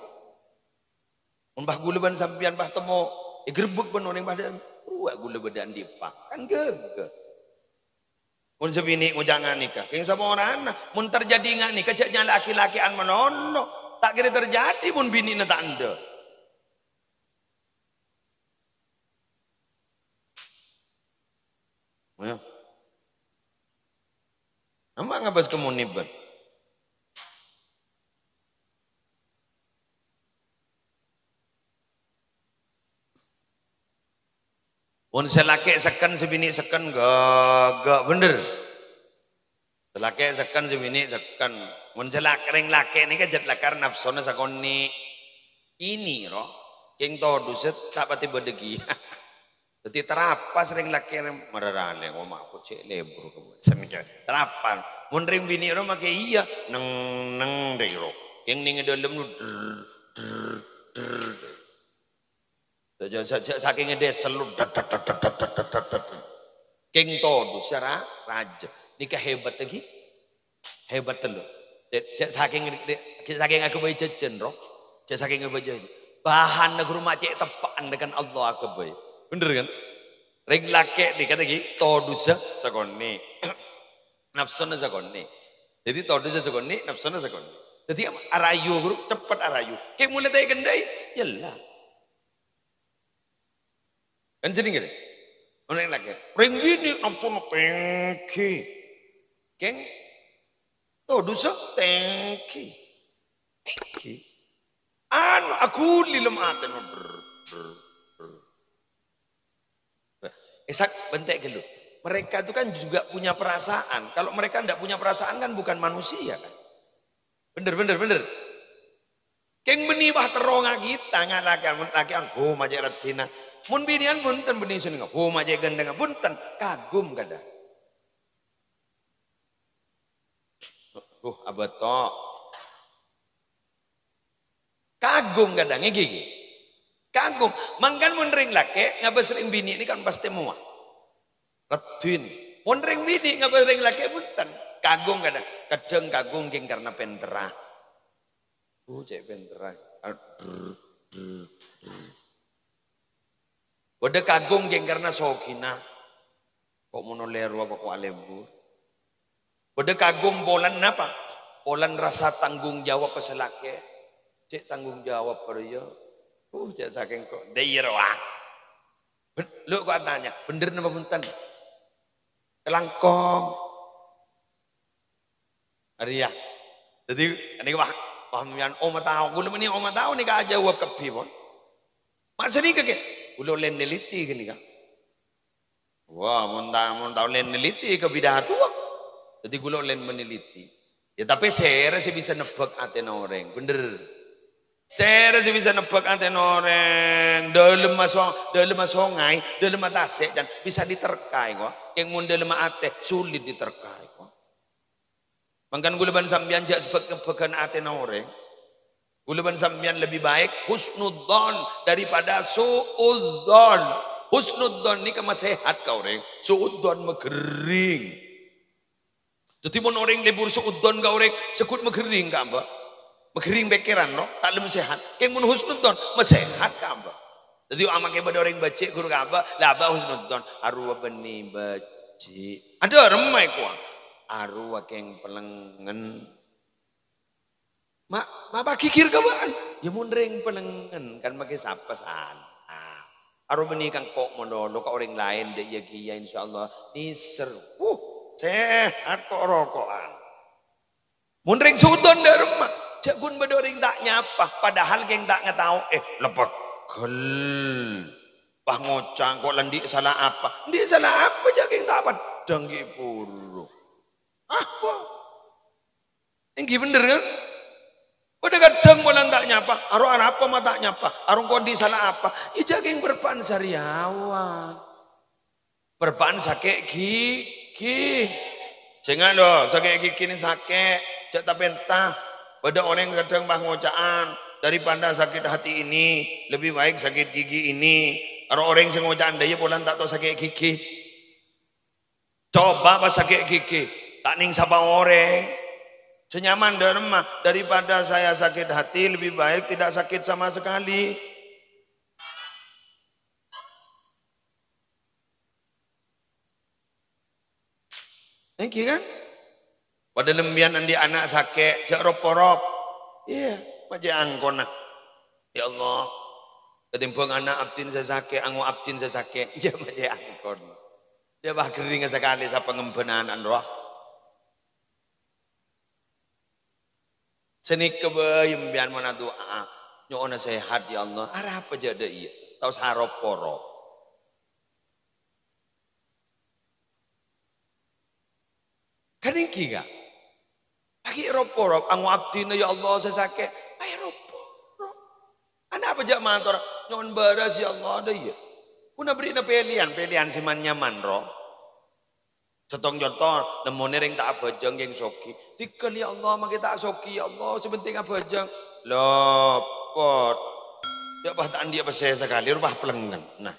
Mon pas kaulâ bân sampèyan pas temmo, ègrebbhek bân orèng padâ, rowa kaulâ bâdâ andi' eppa'. Kan ghâghâ. Mon sè binè' ngoca' nga' nèka, kèng saporana. Mon terjadi nga' nèka, jhâ' nyala laki-laki'an malolo. Ta' kèra terjadi mon binèna ta' endâ'. Ayo. Amma' ngabâs ka monèbân. Mon sè lakè' sekken, sè binè' sekken, ghâghâ bhender. Sè lakè' sekken, sè binè' sekken. Mon sè lak-, rèng lakè' nèka jhât lakar nafsona sakonè'. Ini, ro, kèng todusâ ta' patè bâdâ ghi. Dhâddhi, tarapa sè rèng lakè' rè mararalè, "Oh, ma' aku cè' lebur ka bâ'na." Tarapa. Mon rèng binè' ro makè iyâ, neng-neng dâi ro. Kèng nèng è dâlem ro, drr, drr, drr. Jhâ', jhâ', jhâ', jhâ' sakèng è dâsel ro, dat, dat, dat. Kèng todusâ ra-, rajâ. Nèka hebat lagi. Hebat tello. Jhâ', jhâ' sakèng, jhâ' sakèng aghâbây jhâjhân, ro. Jhâ' sakèng aghâbây jhâjhân. Bahanna ghuru ma' cè' teppa'an dengan Allah aghâbây. Bhender, kan? Rèng lakè' nèka ta' ghi, todusâ sakonè'. Nafsona sakonè'. Dhâddhi todusâ sakonè', nafsona sakonè'. Dhâddhi arayu, ghuru, ceppet arayu. Kèng molaè ta' èkendhâ'i, yâ la. Kan jadi ngene. Ono yang lagi. Rèng binè' nafsona tèngghi. Kèng todusâ tèngghi. Tèngghi. Anu, aghuli lem atèna. Brr, brr, brr. Esak bentek dulu. Mereka itu kan juga punya perasaan. Kalau mereka ndak punya perasaan kan bukan manusia kan. Bener, bener, bener. Kèng bânnè bâ terro ngaghi, tanya lakè'an, lakè'an, "Ho, ma' cè' raddhinna." Mon binè'an bhunten bânnè sennengnga, "Ho, ma' cè' ghântengnga." Bhunten, kagum kadhâng. "Ho, abâto'." Kagum kadhâng, èngghi, èngghi. Kagum. Mangkana mon rèng lakè' ngabâs rèng binè' nèka kan pastè mowa. Raddhin. Mon rèng binè' ngabâs rèng lakè' bhunten. Kagum kadhâng. Kadhâng kagum kèng karna pènterra. Oh, cè' pènterra. Adr, dr, dr. Bâdâ kagum kèng karna sogina. Ko' mon ollè rowa ko' alebur. Bâdâ kagum polana napa? Polana rasa tanggung jawab ka sè lakè'. Cè' tanggung jawab rèya. Uh, cè' sakèng ko'. Dâ' iyâ rowa. Ben-, lu ko' atanya, bhender napa bhunten? Kalangkong. Arèya. Dhâddhi, nèka wah, wah, mèyan, oh, ma' tao. Kaulâ mènè, oh, ma' tao nèka ajâwâb kabbhi, pon. Ma' sanèka, Kè? Kaulâ ollè neliti ghânèka. Wah, mon ta-, mon tao ollè neliti ka bidhâ towa. Dhâddhi kaulâ ollè meneliti. Ya, tapè sèra sè bisa nebbhâk atèna orèng, bhender. Sèra sè bisa nebbhâk atèna orèng, dâlemma so-, dâlemma songay, dâlemma tasè', can bisa diterka, kok. Kèng mon dâlemma atè, sulit diterka, kok. Mangkana kaulâ bân sampèyan jhâ' sebbhâk-, nebbhâghân atèna orèng. Kaulâ bân sampèyan lebbi baik husnudzon daripada suudzon. Husnudzon nèka masèhat ka orèng, suudzon maghâring. Dhâddhi, mon orèng lebur suudzon ka orèng, segghut maghâring ka Abah. Maghâring pèkkèran, no? Ta' lem sèhat. Kèng mon husnudzon, masèhat ka Abah. Dhâddhi, amakè bâdâ orèng bâjhi' ghuru ka Abah, la Abah husnudzon, "Arowa bânnè bâjhi'." Adâ remma èkowa. "Arowa kèng pèlèngngen." Ma-, mapa ghighir ka bâ'na? Ya mon rèng pèlèngngen, kan makè sapa sana. Arowa bânnè kangko' malolo ka orèng laèn, dâ' iyâ kèya, insyaallah nèser. Wuh, sèhat ko'-roko'an. Mon rèng suudzon dâ' remma, jhâ' ghun bâdâ orèng ta' nyapa, padahal kèng ta' ngataoè, la pegghel. Pas ngoca' ko' la andi' sala apa? Andi' sala apa jhâ' kèng ta' paddhâng ghi' buru. Apa? Èngghi bhender, kan? Bâdâ kadhâng polana ta' nyapa, "Aro arapa ma' ta' nyapa? Aro engko' andi' sala apa?" Iyâ jhâ' kèng bârbâ'ân sarèyawan. Bârbâ'ân sakè' ghighhi. Sènga', lo, sakè' ghighhi nè sakè', jhâ' tapènta. Bâdâ orèng kadhâng pas ngoca'an, "Daripada sakit hati ini, lebih baik sakit gigi ini." Aro orèng sè ngoca'an dâ' iyâ polana ta' tao sakè' ghighhi. Coba pas sakè' ghighhi, ta' nèng sapa orèng. Sè nyaman dâ' remma, "Daripada saya sakit hati, lebih baik tidak sakit sama sekali." Èngghi, kan? Padâ lambiyân andi' ana' sakè', jhâ' rop-porop. Iyâ, ma' cè' angkona. "Ya Allah, katèmbhâng ana' abdhina sè sakè', ango' abdhina sè sakè'." Iyâ, ma' cè' angkon. Iyâ, pas ghâringnga sakalè sapa ngembhâna ana'na rowa. Sanèka bhâi empèyan mon adu'a, nyo'ona sehat, "Ya Allah, arapa jhâ' dâ' iyâ?" Tao sarop-porop. Kan èngghi, Ka'? Paghi' rop-porop, ango' abdhina, "Ya Allah, sè sakè'." Ayo rop-porop. Anapa jhâ' mator, "Nyo'on bârâs, ya Allah," dâ' iyâ. Ghun aberri'na pèlèyan, pèlèyan sè man-nyaman, ro. Sèttong conto, nemmonè rèng ta' abhâjâng kèng soghi. "Dhigghâl, ya Allah, mangkè ta' soghi, ya Allah, sè pentèng abhâjâng." Lopot. Jhâ' pas ta' andi' pèssè sakalè, rowa pas pèlèngngen. Nah.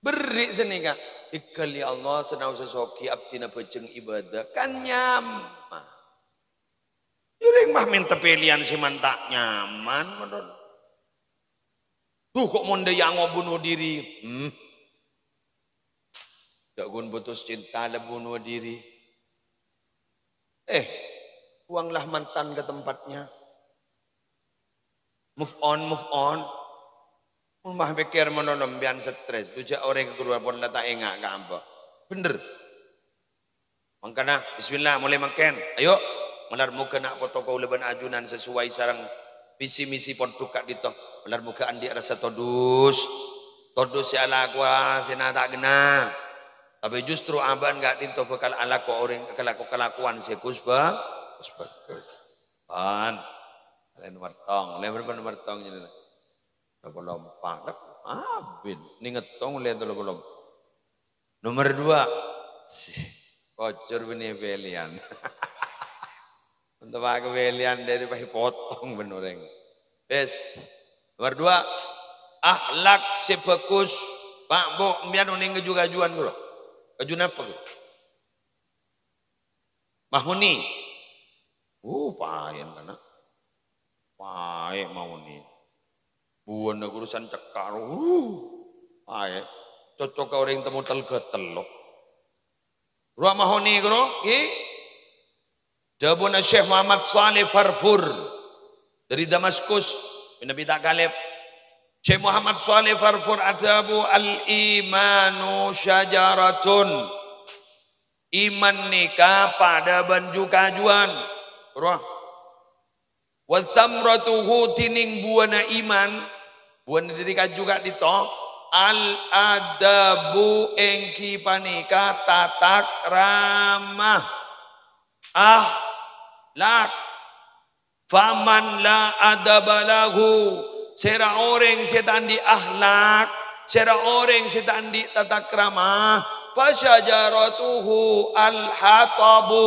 Berri' sanèka. "Dhigghâl, ya Allah, sanaossa soghi abdhina bhâjâng ibadah." Kan nyaman. Iyâ rèng mah mènta pèlèyan sè man ta' nyaman, mon. Duh, ko' mon dâ' iyâ ango' bunuh diri. Hmm. Jhâ' ghun putus cinta la bunuh diri. Eh, buanglah mantan ke tempatnya. Move on, move on. Mon mah pèkkèr mono lambiyân stres, dujâ orèng kaluar pon la ta' enga' ka Abah. Bhender. Mangkana, bismillah, molaè mangkèn. Ayo, malar moghâ na' poto kaulâ bân ajunan sasuwai sareng visi misi pondhuk ka'dinto. Malar moghâ andi' rassa todus. Todus sè alakowa sè na ta' ghenna. Tapè justru abâ'na ka'dinto bhâkal alako orèng, kalako-, kalakowan sè ghus ba-, ghus bagus. Pan. Lè nomer tong, lè bârâmpa nomer tong jârèya? Tello polo empa'. Abit, nèng èttong lè tello polo empa'. Nomer dua, si, kocor bânnè pèlèyan. Untuk pakai pèlèyan dâri pas potong bân orèng. Wes. Nomer dua, akhlak sè bagus. Pak, Bu, empèyan onèng kaju-kajuan, Bro. Kaju napa, Bro? Mahoni. Oh, paèn kana. Paè' mahoni. Buwâna urusan cekka', ro. Uh, paè'. Cocok ka orèng temmo tel-ghâtel, lo. Rowa mahoni, ro, ghi. Dhâbuna Syekh Muhammad Shaleh Farfur dâri Damaskus, Nabi ta' kalèp. Syekh Muhammad Shaleh Farfur adhâbu, "Al-imanu syajaratun." Iman nèka padâ bân ju-kajuwân. Rowa. "Wa tsamratuhu," dhinèng buwâna iman, buwâna dhâri kaju ka'dinto, "al-adabu," èngghi panèka tatakrama, akhlak. "Faman la adaba lahu," sèra orèng sè ta' andi' akhlak, sèra orèng sè ta' andi' tatakrama, "fasyajaratuhu al-hatabu,"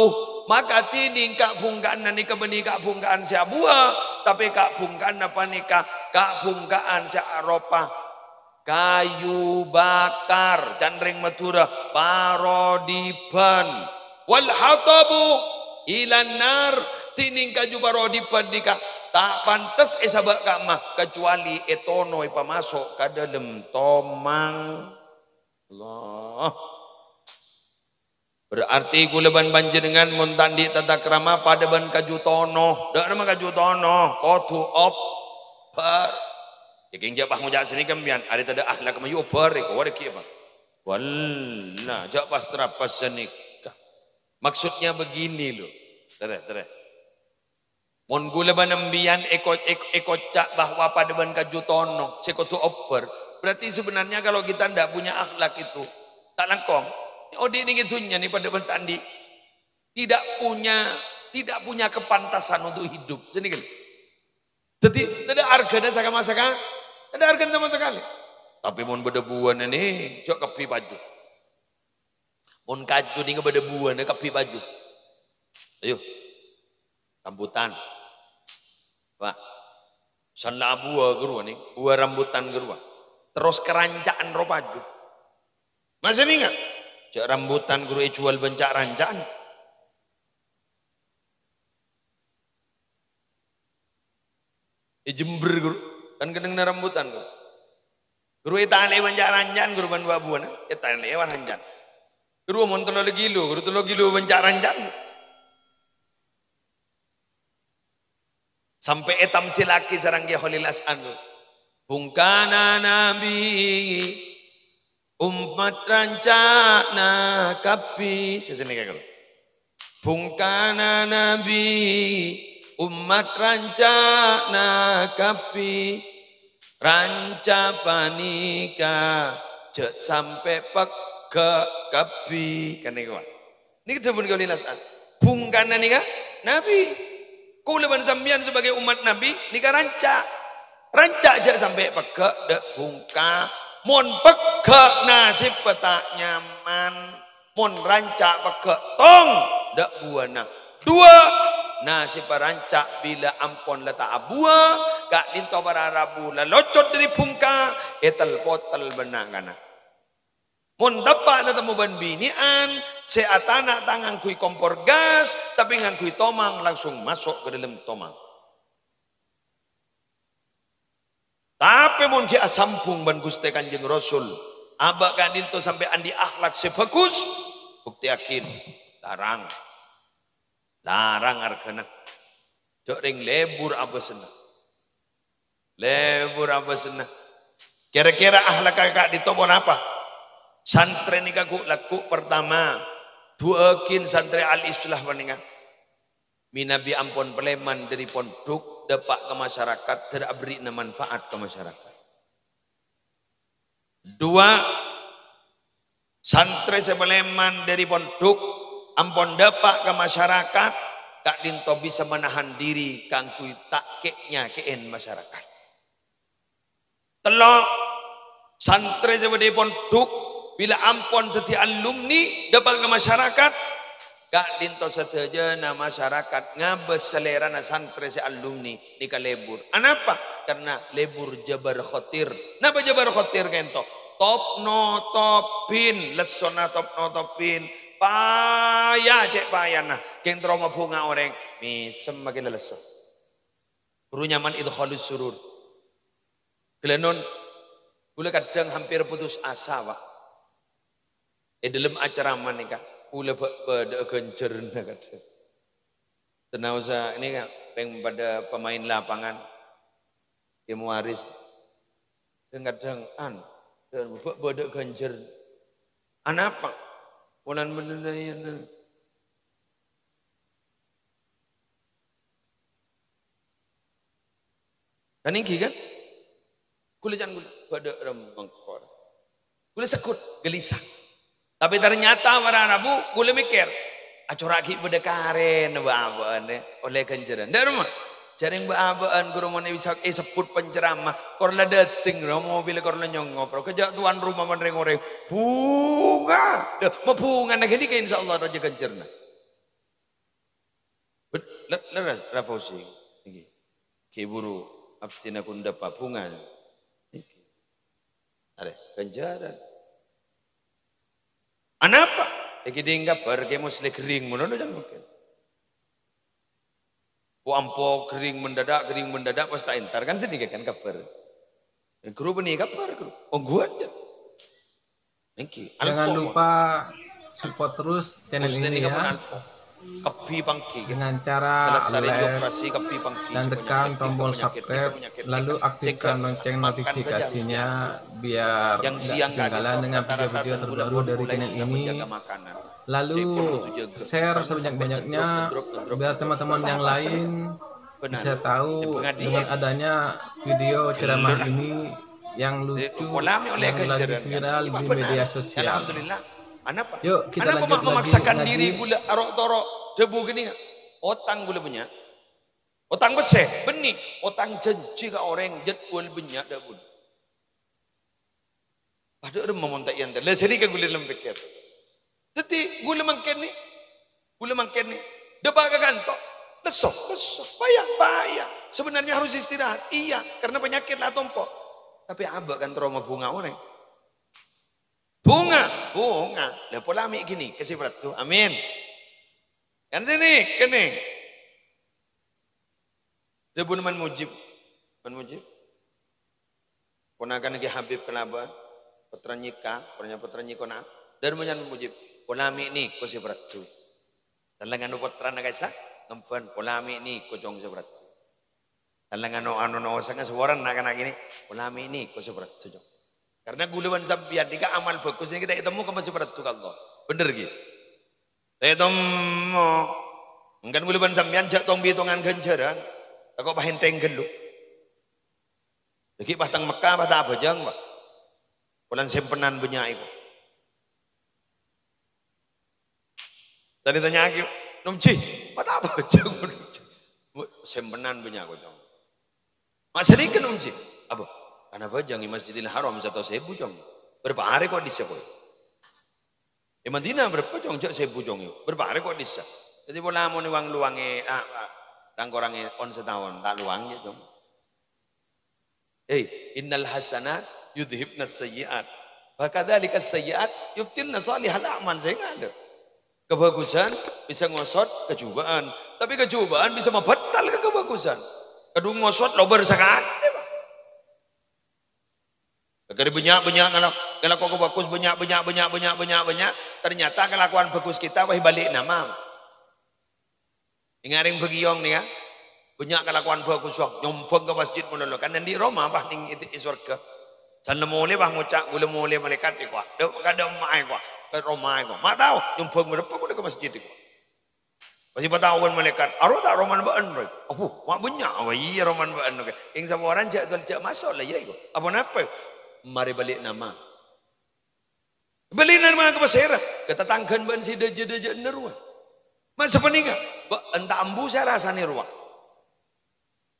maka dhinèng ka'-bhungka'anna nèka bânnè ka'-bhungka'an sè abuwâ, tapè ka'-bhungka'anna panèka ka'-bhungka'an sè aropa kaju bakar, can rèng Madhurâ, parodiban. "Wal hatabu ilan nar," dhinèng kaju parodiban nèka ta' pantes èsabâ' ka'emma, kacuali ètono èpamaso' ka dâlem tomang. Allah. Berarti kaulâ bân panjhennengngan mon ta' andi' tatakrama padâ bân kaju tono. Dâ' remma kaju tono, kodhu obbhâr. Yâ kèng jhâ' pas ngoca' sanèka sampèyan, arè tadâ' akhlak mayu obbhâr, èko warè ghi' apa? Walla, jhâ' pas-trapas sanèka. Maksudnya begini, loh. Terè, terè. Mon kaulâ bân sampèyan èko-, èko-, èkoca' bahwa padâ bân kaju tono sè kodhu obbhâr, berarti sebenarnya kalau kita ndak punya akhlak itu, ta' langkong. Odi' nèng è dhunnya nè padâ bân ta' andi'. Tidak punya, tidak punya kepantasan untuk hidup. Sini kan. Jadi, tadâ' arghâna sama sekali. Tadâ' arghâna sama sekali. Tapè mon bâdâ buwâna nè, jhâ' kabbhi paju. Mon kaju nèng bâdâ buwâna kabbhi paju. Ayo. Rambutan. Pak. San la abuwâ ghâruwa nèng, buwâ rambutan ghâruwa. Terros karanca'an ro paju. Masè nèng, jhâ' rambutan ghâruwa èjhuwâl bân ca'-ranca'an. È Jember, ghâruwa. Kan kennengnganna rambutan, ghâruwa. Ghâruwa ètalè'è bân ca'-ranca'an, ghâruwa bân wa-buwâna. Ètalè'è bân ranca'an. Ghâruwa mon tello kilo, ghâruwa tello kilo bân ca'-ranca'an. Sampè' ètamsillaghi sareng Kè Kholil As'an. Bhungkana Nabi, ommat ranca'na kabbhi. Sè sanèka, ghâruwa. Bhungkana Nabi, ommat ranca'na kabbhi. Ranca' panèka jhâ' sampè' pegghâ' kabbhi. Kan nèko. Nèka dhâbuna Kè Kholil As'an. Bhungkana nèka Nabi. Kaulâ bân sampèyan sebagai ommat Nabi nèka ranca'. Ranca' jhâ' sampè' pegghâ' dâ' bhungka. Mon pegghâ' nasèbbhâ ta' nyaman. Mon ranca' pegghâ' tong dâ' buwâna. Duwâ', nasèbbhâ ranca' bilâ ampon la ta' abuwâ, ka'dinto para rabu la locot dâri bhungka, ètel-potel bân na'-kana'. Mon teppa' tatemmo bân binè'an, sè atana' ta' ngangghuy kompor gas, tapè ngangghuy tomang langsung maso' ka dâlem tomang. Tapè mon ghi' asambhung bân Ghustè Kanjeng Rasul, abâ' ka'dinto sampè' andi' akhlak sè bhâghus, buktèyaghi, larang. Larang arghâna. Jhâ' rèng lebur abâsna. Lebur abâsna. Kèra-kèra akhlakka ka'dinto ponapa? Santrè nèka ghu-, lagghu' partama, du'aaghin santrè Al-Islah panèka. Mènabi ampon palèman dâri pondhuk, dâpa' ka masyarakat, dâr aberri'na manfaat ka masyarakat. Duwâ', santrè sè palèman dâri pondhuk, ampon dâpa' ka masyarakat, ka'dinto bisa menahan diri kaangghuy ta' kè'-nyakè'èn masyarakat. Tello', santrè sè bâdâ è pondhuk, bilâ ampon dhâddhi alumni, dâpa' ka masyarakat, ka'dinto sadhâjâna masyarakat ngabâs salèrana santrè sè alumni nèka lebur. Anapa? Karna lebur Jabar Khotir. Napa Jabar Khotir ka'dinto? Top-notobin, lessona top-notobin. Paya, cè' payana. Kèng terro mabhunga orèng, mèsem makè lesso. Buru nyaman idkhalus surur. Ghellâ' non, kaulâ kadhâng hampir putus asa, Pak. È dâlem acarama nèka, kaulâ bâ-, bâdâ'â ghânjhârânna kadhâng. Tenaosa, ini kan, pèng padâ pemain lapangan, Kè Muwaris. Kadhâng-kadhâng, an, bâ-, bâdâ'â ghânjhâr. Anapa? Polana bendher, ya, nah. Kan èngghi, kan? Kaulâ can kaulâ, bâdâ rembang kor. Kaulâ segghut, gelisah. Tapè ternyata para rabu, kaulâ mèkkèr, "Acora' ghi' bâdâ karèna bâ'-abâ'ân, eh, ollè ghânjhârân." Dâ' remma, jhâreng bâ'-abâ'ân ghuru mon bisa èsebbhut penceramah, kor la dâteng, ro, mobil kor la nyongop, ro, kèjhâ' towan roma bân rèng-orèng. Bhunga! Dâ, mabhungana ghânèka, insyaallah, rajâ ghânjhârânna. Bet-, le-, leres, ra posèng. Ngghi. Ghi' buru abdhina kondhâpa bhunga. Ngghi. Arè, ghânjhârân. Anapa? Èkèdhing kabhâr Kè Musleh ghering mono lho, can mungkin. Ko ampo ghering mendadak, ghering mendadak, pas ta' entar, kan sanèka kan kabhâr. Ghuru bânnè kabhâr, ghuru. Ongghuwân, ya. Ngghi, jangan alpo, lupa support terus channel Muslim ini, ya, kapan alpo? Kabbhi pangghi, ya. Dengan cara like dan tekan tombol subscribe, lalu aktifkan lonceng notifikasinya biar nggak ketinggalan dengan video-video terbaru dari channel ini. Lalu share sebanyak-banyaknya biar teman-teman yang lain bisa tahu dengan adanya video ceramah ini yang lucu, yang lagi viral di media sosial. Yuk, kita lanjut lagi ngaji. Anapa ma' mamaksakan diri kaulâ aro'-toro' dhâbu ghânèka? Otang kaulâ bânnya'. Otang pèssè, bânnè. Otang janji ka orèng, jadwal bânnya' dhâbuna. Padâ remma mon ta' èyèntar. Lah, sanèka kaulâ lem pèkkèr. Dhâddhi, kaulâ mangkèn nè, kaulâ mangkèn nè, dâpa' ka kanto. Lesso, lesso. Paya, paya. Sebenarnya harus istirahat. Iya, karena penyakit la tompo. Tapè abâ' kan terro mabhunga orèng. Bhunga, bhunga. Lah, pola mè' ghânèka sè parlo. Amin. Kan sini, kene. Dhâbuna Man Mujib. Man Mujib. Ponakanna Ki Habib kalabân, pottrana Nyika, pottrana, pottrana Nyikona. Dhâbuna Man Mujib. Pola mè' nèko sè parlo. Talangano pottrana Kaisar, ngembhân, pola mè' nèko, Cong, sè parlo. Talangano, ano, no, sanga saporana na'-kana' kene, pola mè' nèko sè parlo, Cong. Karena kaulâ bân sampèyan nèka amal bhâghus nèka ta' ètemmo kemma sè parlo ka Allah. Bhender, ghi? Ta' ètemmo. Mangkana kaulâ bân sampèyan jhâ' tong-bitongan ghânjhârân. Tako' pas èntèng ghâllu. Dhâggi' pas teng Mekkah, pas ta' abhâjâng, Pak. Polana sèmpenan bânnya' èko. Tadi tanya'aghi, "Nom Ji, ma' ta' abhâjâng, Nom Ji?" "Sèmpenan bânnya', Cong." "Ma' sanèka, Nom Ji?" "Apa?" "Kan abhâjâng è Masjidil Haram satos èbu, Cong. Bârâmpa arè ko' è dissa', ko'?" "È Madinah bârâmpa, Cong?" "Jhâ' sèbu, Cong." "Bârâmpa arè ko' è dissa'?" "Dhâddhi pola mon è-wang-lowangè, a, a, rang-korangè on sataon, ta' lowang, yâ, Cong." "Eh, innal hasanat yudhibnas sayyi'at. Wa kadzalikas sayyi'at yubtilna shalihal a'mal." Sè ngala'. Kabhâghusân bisa ngosot kajhubâ'ân, tapè kajhubâ'ân bisa mabhâttal ka kabhâghusân. Kadhung ngosot lobâr sakalè, Pak. Ghâgghâra bânnya', bânnya' ngala-, ngalako kabhâghus, bânnya', bânnya', bânnya', ternyata kalakowan bhâghus kita pas èbâli' nama. Ènga' rèng bâgiyong nèka, bânnya' kalakowan bhâghus, wah, nyombhâng ka masjid malolo. Kan andi' roma, Pak, nèng è, è sowarghâ. San la molè, Pak, ngoca', kaulâ molè malaèkat, èkowa. Dâ', kadâ' emma'a, èkowa. Ka roma, èkowa. Ma' tao, nyombhâng bârâmpa kaulâ ka masjid, èkowa. Pas èpataowan malaèkat, "Aro ta' romana bâ'ân, Roy?" "Abu, ma' bânnya'." "Oh, iyâ, romana bâ'ân, oke." Kèng saporana jhâ', jhâ' maso' la, iyâ, èkowa. Apa napa? Marè bâli' nama. Bâli'na mangka pasèra? Ka tatangghâna bâ'ân sè dâjâ-dâjâ'ânna rowa. Ma' sapanèka, bâ'ân ta' ambu sè arasanè rowa.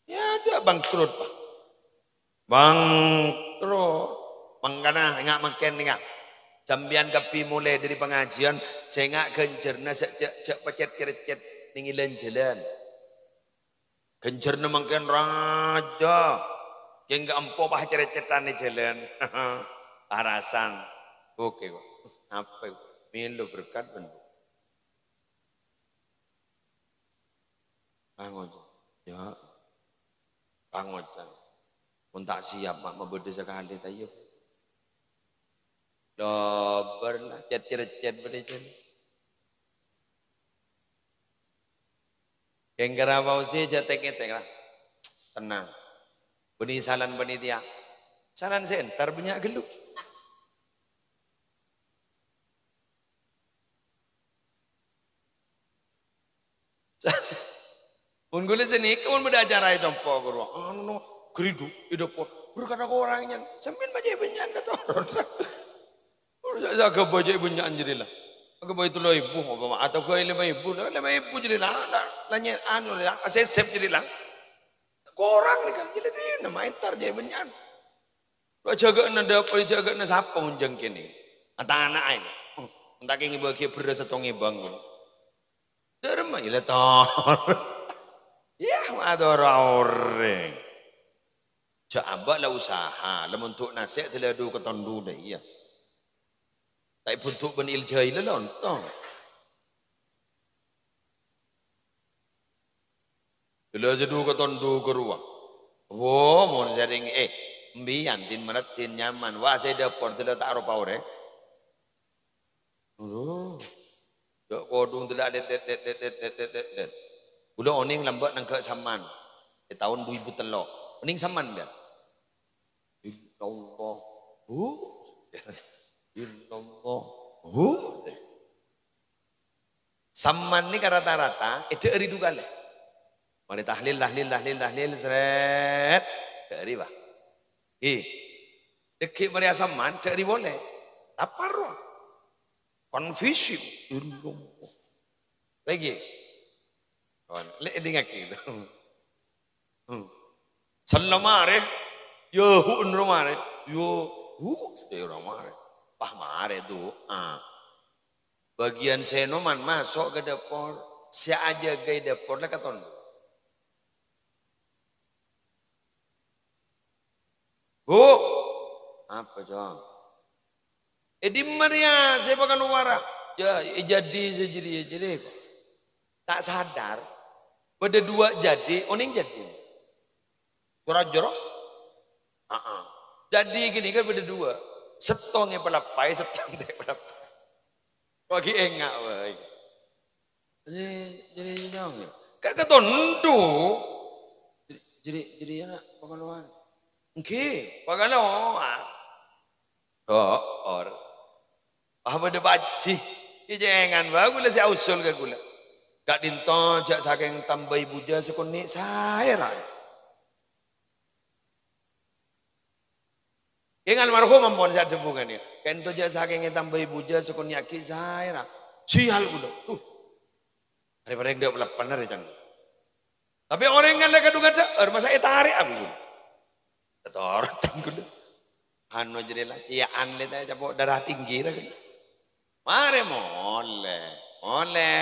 Ya, dâ' bangkrut, Pak. Bangkrut. Mangkana, ènga' mangkèn, ènga'. Sampèyan kabbhi molaè dâri pangajiân, sènga' ghânjhârânna sè jhâ', jhâ' pacèt cèrcèt nèng è lan-jhâlân. Ghânjhârânna mangkèn rajâ. Kèng kaempo pas cèrcètan è jhâlân. Arasan. Oke, kok. Apa, kok? Mèlo berkat, bân. Pangoca'. Ya. Pangoca'. Mon ta' siap, ma' mabâdâ sakalè, ta' iyâ? Lobâr la, cèt-cèrcèt bâdâ jân. Kèng kara pausè jhâ' tèk-ngètèk la. Tenang. Bânnè salan panitia. Salan sè entar bânnya' ghâllu. Mon ghulâ sanèka, mon bâdâ acara è compo' ghuru, anu, no, Geridu, è dâpor. Buru kana korang nyan. Sampèyan bâjâ bânnya'an katoron. Buru sa-, sa-, ghâbây bâjâ bânnya'an jârèya la. Ghâbây tello èbu, apa ma-, atau ghâbây lèma èbu, la, lèma èbu jârèya la, la, la nyè-, anu la, asèsèp jârèya la. Korang nèka, jârèya dina, ma' entar jâ bânnya'an. Lo jâgâna dâpor, jâgâna sapa mon jâng kènè'? Atana'a ini. Oh, entah kèngèng bâgi bherrâs sèttong èbâng. Dâremma ila tor. Iyâ, mator orèng. Jâ' abâ' la usaha, la mondu' nasè' dâlâdu ka tondu dâ iyâ. Ta' èbundu' bân il-, jahil lontong. Dâlâ sedu ka tondu ka rowa. Wo, mon sèrèng, eh, mbiyan din maraddhin nyaman. Wa, sè dâpor dâlâ ta' ropa orèng. Aduh. Jâ' kodhung dâlâ det, det, det. Kaulâ onèng lambâ' nangghâ' samman. È taon du èbu tello'. Onèng samman, Bang? Illallah. Hu. Illallah. Hu. Samman nèka rata-rata èdhâ'âri du kalè. Marè tahlil, tahlil, tahlil, tahlil, sret. Dhâ'âri, Pak. Ghi. Dhâggi' marè asamman, dhâ'âri polè. Lapar, rowa. Confusing. Illallah. Lagi. Kawan, lè' èdingngaghi. Hmm. Sella marè, yâ hu' onro marè, yâ hu', yâ ora marè. Pas marè du'a. Bâgiyân sè ènoman maso' ka dâpor, sè ajâgâi dâpor la katon. Bu, apa, Cong? È dimma rèya sè èpakalowara? Yâ, è jadi sè jârèya, jârèya. Ta' sadar, bâdâ duwâ' jadi, onèng jadi. Joro-joro? Aa. Jadi ghânèka bâdâ duwâ'. Sèttong èpalappaè, sèttong ta' èpalappaè. Wa ghi' enga' bhâi. Jadi, jadi, jadi, ka-, katondu. Jadi, jadi, jadi anak pakalowar. Èngghi, pakalowar. Do'or. Wah, bâdâ pajhi. Kèjhângan bhâi kaulâ sè ausul ka kaulâ. Ka'dinto jâ' sakèng tambâi bujâ sakonè' saè ra. Kèng almarhum ampon sè adhâbu ghânèka. Ka'dinto jâ' sakèng ètambâi bujâ sakonè' aghi' saè ra. Sial kaulâ. Duh. Rè-parèng dâ' paleppana rè, Cang. Tapè orèng ngallè kadhung adhâ'âr, masa ètarèk aku. Tatorotan kaulâ. Anu jârèya la, cèya'an lè ta' ècapo' darah tinggi ra kaulâ. Marè molè, molè.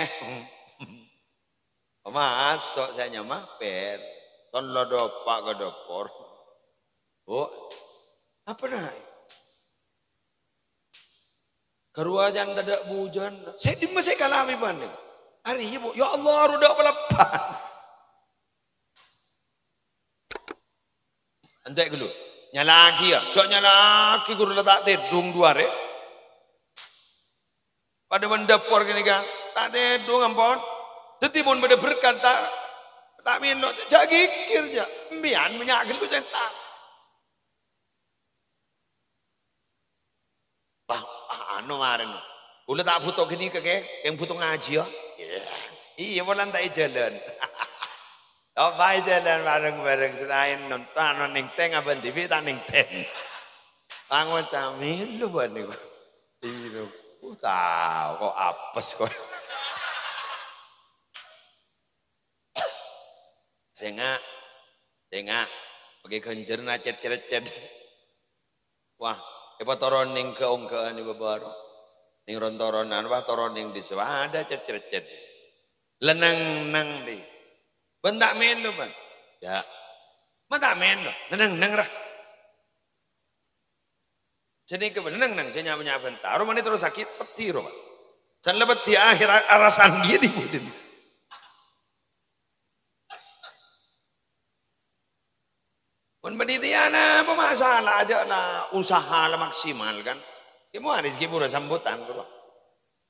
Maso' sè nyama per. Ton lo dopa' ka dâpor. Bu, apa na'? Karowa jân tadâ' bujâna. Sè dimma sè èkalabhi bâ'na? Arèya, Bu. Ya Allah, ro dâ' paleppana. Entè' ghâllu. Nyala'aghi, yâ. Jhâ' nyala'aghi, ghuru la ta' tèdhung du arè. Padâ bân dâpor ghânèka. Ta' tèdhung, ampon. Dhâddhi, mon bâdâ berkat, ta', ta' mèlo. Jhâ' ghighir, jhâ'. Empèyan bânnya' ghâllu, cènta. Wah, ah, anu marèn. Kaulâ ta' bhuto ghânèka, Kè. Kèng bhuto ngajhi, yâ. Iyâ. Iyâ, polana ta' è jhâlân. Coba è jhâlân bareng-bareng, selaèn nonton, nèngtèng, abân dhibi' ta' nèngtèng. Pangoca' mèlo bân niku. Iyâ, uh, tao, kok apes, kok. Sènga', sènga', maghi ghânjhârânna cet-, cèrcèt. Wah, èpatoron nèng ga-ongghâ'ân è bâbâ ro. Nèng ron-toronan, wah, toron nèng dissa', wah, adâ' cet-, cèrcèt. Lennang-nang, dhi. Bân ta' mèlo, bân. Yâ. Ma' ta' mèlo, lennang-nang, ra. Jâ' nèka bân neng-neng, jâ' nya'-nya' bânta. Romana terro sakè', peddhi, ro, Pak. Jân la peddhi akhèr a-, arasan ghi' è budina. Mon panitiana apa masalah, ajâ' la usaha la maksimal, kan. Kè mowa rèjhekkè pura sambutan, ro.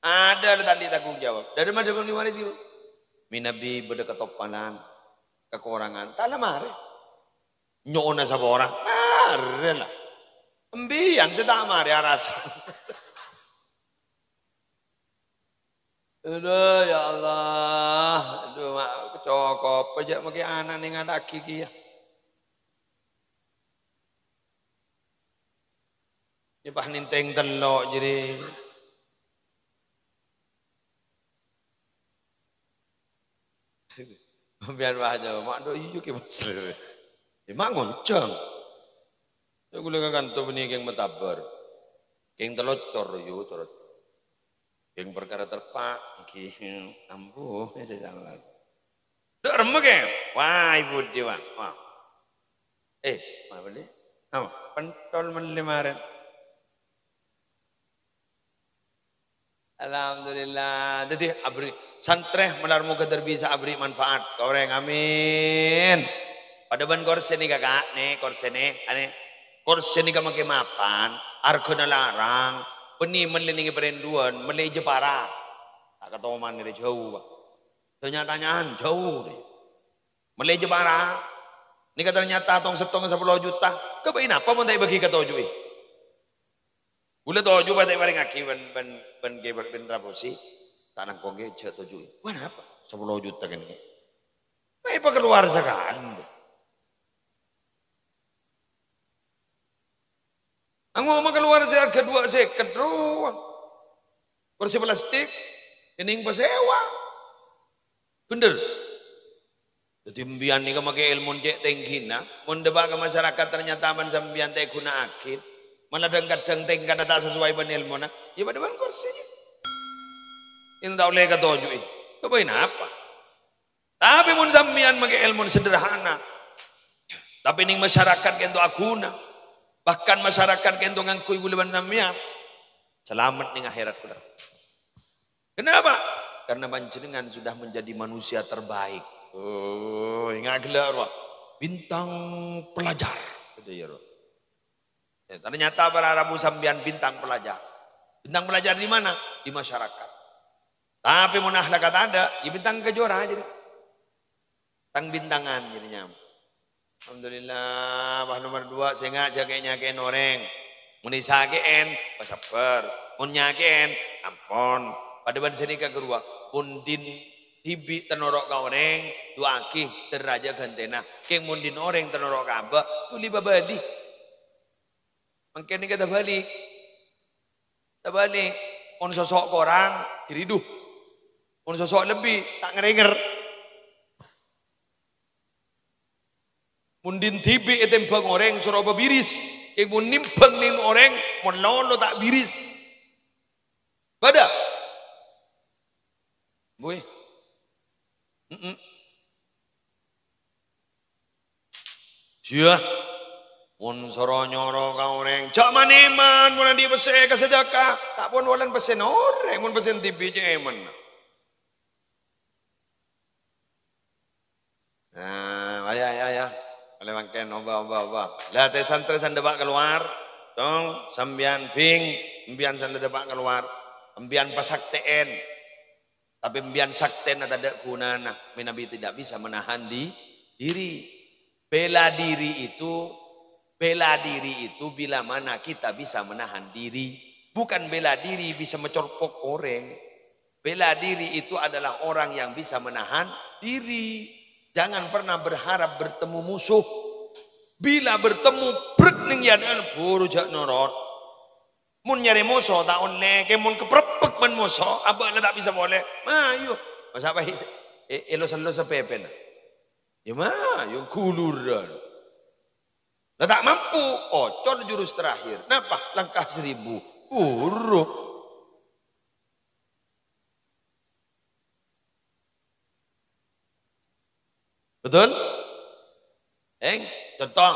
Adâ' la ta' andi' tanggung jawab. Dâri ma' dâ' mon kè mowa rèjhekkè. Mènabi bâdâ katoppalan, kakorangan, ta' la marè. Nyo'ona sapora, marè la. Empèyan sè ta' marè arasan. Aduh, ya Allah. Aduh, ma' cokop jâ' makè ana' nèngalaghi kèya. Pas nèntèng tello' jârèya. Sampèyan wah jâwâb, "Ma' dâ' iyâ, Kè Mas." "È, ma' ngonjhâng." "Yâ, ghulâ ka kanto bânnè kèng matabâr. Kèng tello' cor, yu, cor. Kèng parkara terpa', ghi, ambu, sè salah." "Dâ' remma, Kè?" "Wah, è budi, Pak. Wah." "Eh, ma' mellè?" "Apa?" "Pentol mellè marèn." Alhamdulillah. Dhâddhi, aberri' santrè, malar moghâ dâr bisa aberri' manfaat ka orèng. Amin. Padâ bân korsè nèka, Ka', nè, korsè nè, anè. Korsè nèka makè mapan, arghâna larang, bânnè mellè nèng è parèndhuwân, mellè è Jepara. Ta' katoman nèka jhâu, Pak. Tanya-tanyaan, jhâu, nè. Mellè è Jepara. Nèka ternyata tong-settongnga sapolo juta. Ghâbây napa mon ta' èbâghi ka toju'è? Ghulâ toju' pas ta' èparèngaghi bân, bân, bân Kè, bân Raposi. Ta' langkong, Kè, jhâ' toju'è. Wah, napa? Sapolo juta kan ini. Ma' èpakalowar sakalè. Ango' makalowar sè arghâ duwâ' sèket rowa. Korsè plastik, kènèng pasèwa. Bhender. Dhâddhi, sampèyan nèka makè èlmo cè' tèngghina, mon dâpa' ka masyarakat ternyata bân sampèyan ta' èghuna'aghi, malah dhâng-kadhâng tèngkatta ta' sesuai bân èlmona, yâ padâ bân korsè. Ènta' ollè katoju'è, ghâbây napa? Tapè mon sampèyan makè èlmo sederhana, tapè nèng masyarakat kènto aghuna, bahkan masyarakat kènto ngangghuy ghulâ bân sampèyan, salamet nèng akhèrat ghulâ. Kenapa? Karena panjenengan sudah menjadi manusia terbaik. Oh, enga' ghellâ' rowa. Bintang pelajar. Gitu ya, rowa. Ya, ternyata para rabu sampèyan bintang pelajar. Bintang pelajar di mana? Di masyarakat. Tapè mon akhlak tadâ', ya bintang kejora aja deh. Tang-bintangan jârèya. Alhamdulillah, wah, nomer duwâ', sènga' jhâ' kè-nyakè'èn orèng. Mon èsakè'èn, pasabbhâr. Mon nyakè'èn, ampon. Padâ bân sanèka ghâruwa, mon dhin dhibi' ta' noro' ka orèng, du'aaghi, dârâjâ ghântèna. Kèng mon dhin orèng ta' noro' ka abâ', dhuli pabâli. Mangkèn nèka tabâli'. Tabâli', mon soso' korang, diridu. Mon soso' lebbi, ta' ngèrèngèr. Mon dhin dhibi' ètèmbhâng orèng, soro pabiris. Kèng mon nèmbhâng nèng orèng, mon lolo ta' biris. Padâ? Buy. Mm-mm. Jiyâ, mon soro nyoro ka orèng, jhâ' man-èman, mon andi' pèssè ka sadhâka, ta' pon wolana pèssèna orèng, mon pèssèna dhibi' cè' èman. Nah, aya, aya, aya. Ollè mangkèn, obâ, obâ, obâ. La, tè-santrè sè dâpa' kalowar, tong, sampèyan bing, sampèyan sè dâpa' kalowar, sampèyan pasaktè'èn. Tapè sampèyan saktèna tadâ' ghunana, manabi tidak bisa menahan di-, diri. Bela diri itu, bela diri itu bila mana kita bisa menahan diri. Bukan bela diri bisa mencorpok orèng. Bela diri itu adalah orang yang bisa menahan diri. Jangan pernah berharap bertemu musuh. Bila bertemu, brek nèng yâ, buru jhâ' norot. Mon nyarè moso ta' ollè, kè mon kaprebbek bân moso, abâ' la ta' bisa polè. Mayu, masa' bhâi, e-, èlos-ellos sapèpèna. Yâ mayu, ghuluran. La ta' mampu, ocol jurus terakhir. Napa? Langkah seribu. Buru. Betul? Eng, conto.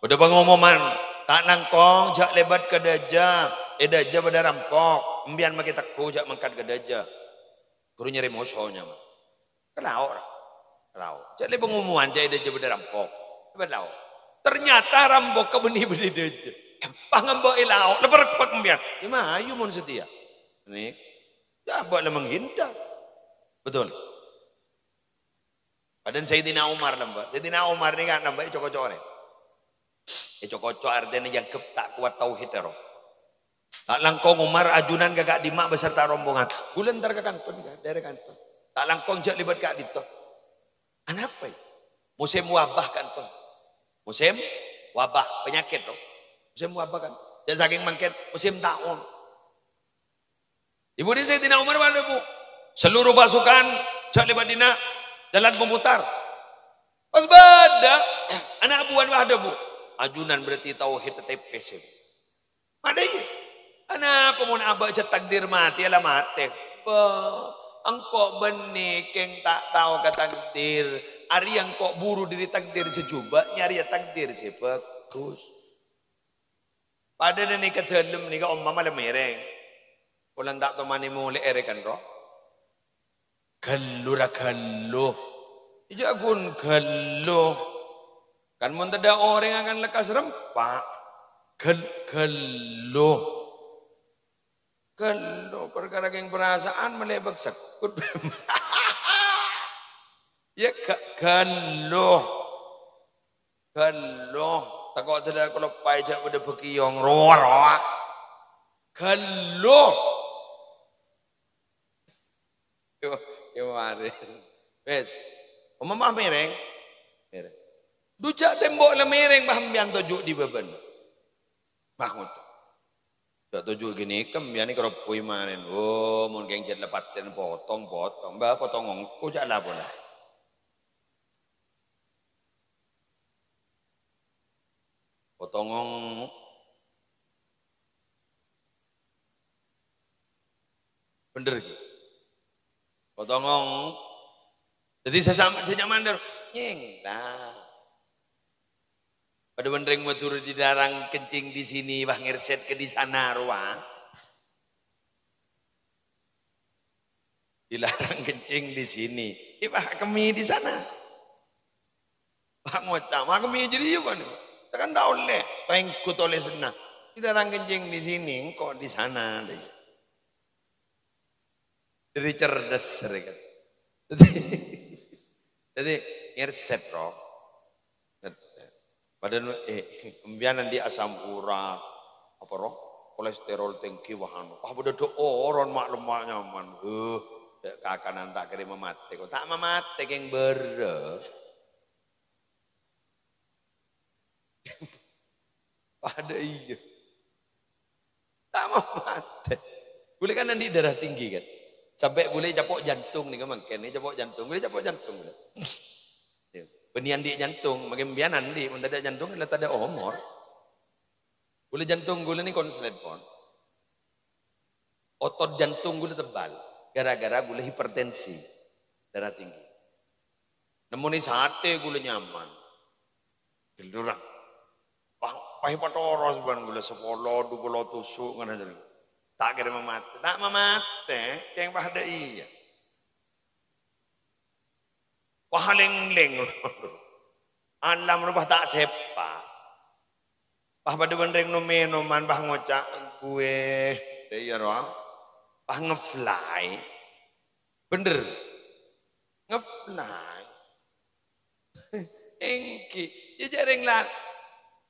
Bâdâ pangomoman, ta' langkong jhâ' lèbât ka dâjâ, è dâjâ bâdâ rampok, sampèyan makè tegghu jhâ' mangkat ka dâjâ. Ghuru nyarè moso nyamana. Ka lao', ra? Ka lao'. Jhâ' lè pangomoman jhâ' è dâjâ bâdâ rampok. Lèbât lao'. Ternyata rampokka bânnè bâdâ è dâjâ. Pas ngambâ' è lao', la parebbek sampèyan. Yâ mayu mon satèya. Nè. Yâ abâ' la menghindar. Betul. Padâna Sayyidina Umar lambâ'. Sayyidina Umar nèka lambâ' èco-koco orèng. Èco-koco artèna èangghep ta' kowat tauhidda, ro. Ta' langkong Umar ajunan ka ka'dimma beserta rombongan. Ghulâ entar ka kanto nèka, dârâ kanto. Ta' langkong jhâ' lèbât ka'dinto. Anapa, yâ? Mosèm wabah kanto. Mosèm wabah, penyakit, ro. Mosèm wabah kanto. Jâ' sakèng mangkèn, musim taon. È budina Sayyidina Umar bâdâ, Bu. Seluruh pasukan, jâ' lèbât dinna', jalan pemutar. Pas bâdâ, ana' buwân bâdâ, Bu. Ajunan berarti tauhid tepes, ya. Madâ iyâ. Anapa mon abâ' jâ' takdir matè, la matè? Bâ, engko' bânnè kèng ta' tao ka takdir. Arèya engko' buru dâri takdir sè jhubâ', nyarèya takdir sè bhâghus. Padâna nèka dâlem nèka ompama la mèrèng. Polana ta' tomanè molè èrè kan, ro? Ghâllu ra ghâllu. Iyâ ghun ghâllu. Kan mon tadâ' orèng akan lekkas rempa'. Ghâl-, ghâllu. Ghâllu, parkara kèng perasaan malè bâk sekut. Iyâ, ghâ-, ghâllu. Ghâllu, tako' tadâ' kaloppaè jâ' padâ bâkèyong, rowa-rowa. Ghâllu. Yo, yo, marè. Wes. Ompama mèrèng. Mèrèng. Dhu jâ' tembok la mèrèng, pas sampèyan toju' dibâbâna. Pas ngoca'. Jâ' toju' ghânèka, sampèyan nèka robbhu marèn. Oh, mon kèng jâ' lepat sèn potong, potong. Mbah, potong ongko jâ' la pola. Potong ong-, bhender, ghi? Potong ong-, dhâddhi sè sam-, sè nyaman dâr-, nyèng, ta. Padâ bân rèng Madhurâ, dilarang kencing di sini, wah, ngerset ke di sana, rowa. Dilarang kencing di sini. Iyâ, wah, kemmè di sana. Wah, ngoca', "Wah, kemmè jârèya, bân." Tekan ta' ollè, pènggu tolèsanna. Dilarang kencing di sini, engko' di sana, deh. Dâri cerdas, rè, kan. Dhâddhi, dhâddhi, ngerset, ro. Ngerset. Padahal, eh, sampèyan andi' asam urat, apa, ro? Kolesterol tinggi, wah, anu. Wah, padâ dâ' oron ma' lemma' nyaman. Huh, dâ' kakanan ta' kèra mamatè, ko'. Ta' mamatè, kèng bârâ. Padâ iyâ. Ta' mamatè. Ghulâ kan andi' darah tinggi, kan. Sampè' ghulâ ècapo' jantung nèka mangkèn, ècapo' jantung, ghulâ ècapo' jantung, ghulâ. Iyâ. Bânnè andi' jantung, mangkèn sampèyan andi', mon tadâ' jantung, la tadâ' omor. Ghulâ jantung ghulâ nèka konslet, pon. Otot jantung ghulâ tebal, gara-gara ghulâ hipertensi, darah tinggi. Nemmonè satè ghulâ nyaman. Ghellorra. Wah, pas patoros bân ghulâ sapolo, dupolo tusuk ngènè jârèya. Ta' kèra mamatè. Ta' mamatè, kèng padâ iyâ. Wah, lèng-lèng. Alam rowa ta' sèpa'. Pas padâ bân rèng nom-mènoman, pas ngoca', "Gue, iyâ, rowa." Pas ngefly. Bhender. Ngefly. Èngghi. Iyâ, jâ' rèng lan-,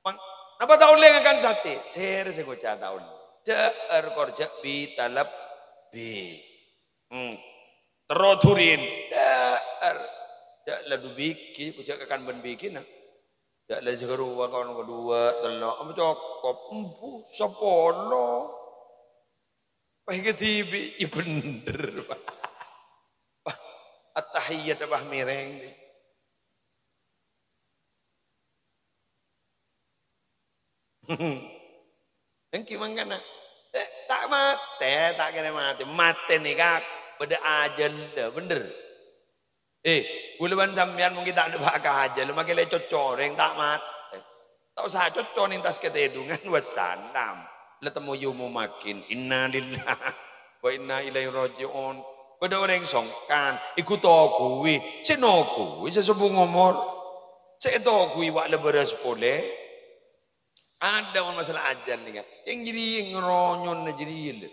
mang-, napa ta' ollè ngakan satè? Sèra sè ngoca' ta' ollè. Jâ' arkor, jâ' bi talebbi. Hmm. Terro dhurina. Dâ'âr. Jâ' la du bigi, jâ' kakan bân bigina. Jâ' la jâ' karowa, kakan kaduwâ', tello', ambu cokop. Embu, sapolo. Pas kadhibi', iyâ bhender, Pak. Attahiyat pas mèrèng. Èngghi mangkana. Eh, ta' matè, ta' kèra matè. Matè nèka bâdâ ajâlla, bhender. Eh, ghulâ bân sampèyan mungkin ta' nèbâ' ka ajâl, makè lè coccorèng, ta' matè. Ta' osa cocco nèng attas katèdungan, wassalam. La temmo yaumu makin. Innalillahi wa inna ilaihi raji'un. Bâdâ orèng songkan, èghu toghuwi. Sè noghuwi, sè sobung omor. Sè ètoghuwi wa' la bârâs polè. Adâ' mon masalah ajâl nèka. Yang jârèya ngaronyonna jârèya, lè.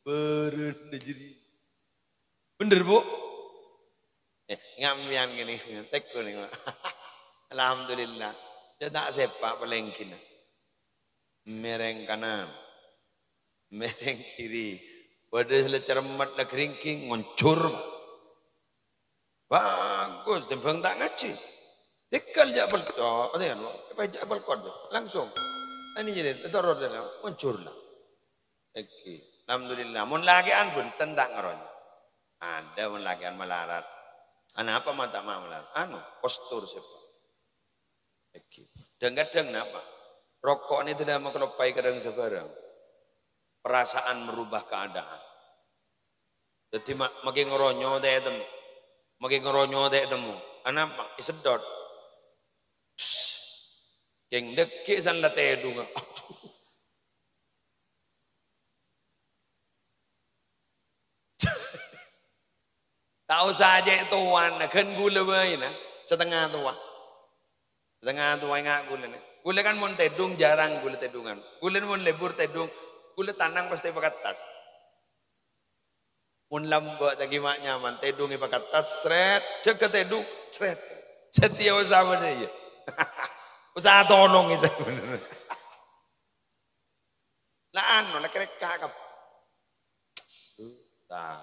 Bârâna jârèya. Bhender, Bu? Eh, ngambiyan ngènè, tekko nèko. Alhamdulillah. Jâ' ta' sèpa' palèngghina. Mèrèng kanan. Mèrèng kiri. Bâdâ sè la cermet, la gringging, ngoncor. Bagus, tèmbhâng ta' ngajhi. Tèghâl jâ' pelcot, apa jâ' pelkot, langsung. Ini jadi, itu roda, muncul lah. Èngghi. Alhamdulillah. Mon lakè'an bhunten ta' ngaronyok. Ada mon lakè'an malarat. Anapa ma' ta' ma' malarat? Anu, postur sèpa. Èngghi. Dhâng-kadhâng napa? Roko' nè dhâlâ makaloppaè karèng sabhârâng. Perasaan merubah keadaan. Dhâddhi ma-, makè ngoronyo ta' ètemmo. Makè ngoronyo ta' ètemmo. Anapa? Èseddhot. Kèng dhâggi' san la tèdhungnga. Adhu. Ta' osa ajhâ' towana, ghân ghulâ bhâi na, satengnga towa. Satengnga towa enga' ghulâ na. Ghulâ kan mon tèdhung jarang ghulâ tèdhungan. Ghulâ mon lebur tèdhung, ghulâ tanang pastè èpakattas. Mon lambâ' ta' ghi' ma' nyaman, tèdhung èpakattas, sret, jâgâ tèdhung, sret. Satèya osa bâdâ iyâ. Osa tolong iyâ. La anu, la kèrèk ka-, kap-, ta.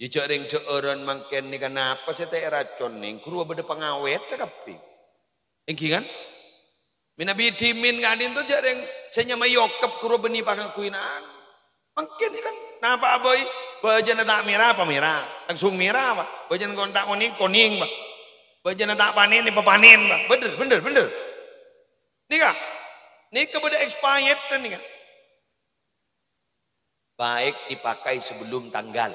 Iyâ jhâ' rèng dhâ'ârân mangkèn nèka napa sè ta' èracon, nèng? Ghuru bâdâ pangawèdhâ kabbhi. Èngghi kan? Mènabi dhimèn ka'dinto jhâ' rèng sè nyamaè Yokep ghuru bânnè pangangguy na'an. Mangkèn kan napa bhâi? Bâjâna ta' mèra apa mèra? Langsung mèra, Pa'. Bâjâna kon-, ta' konèng, konèng, Pa'. Bâjâna ta' panèn, èpapanèn, Pa'. Bhender, bhender, bhender. Nèka, nèka bâdâ expired nèka. Baik dipakai sebelum tanggal.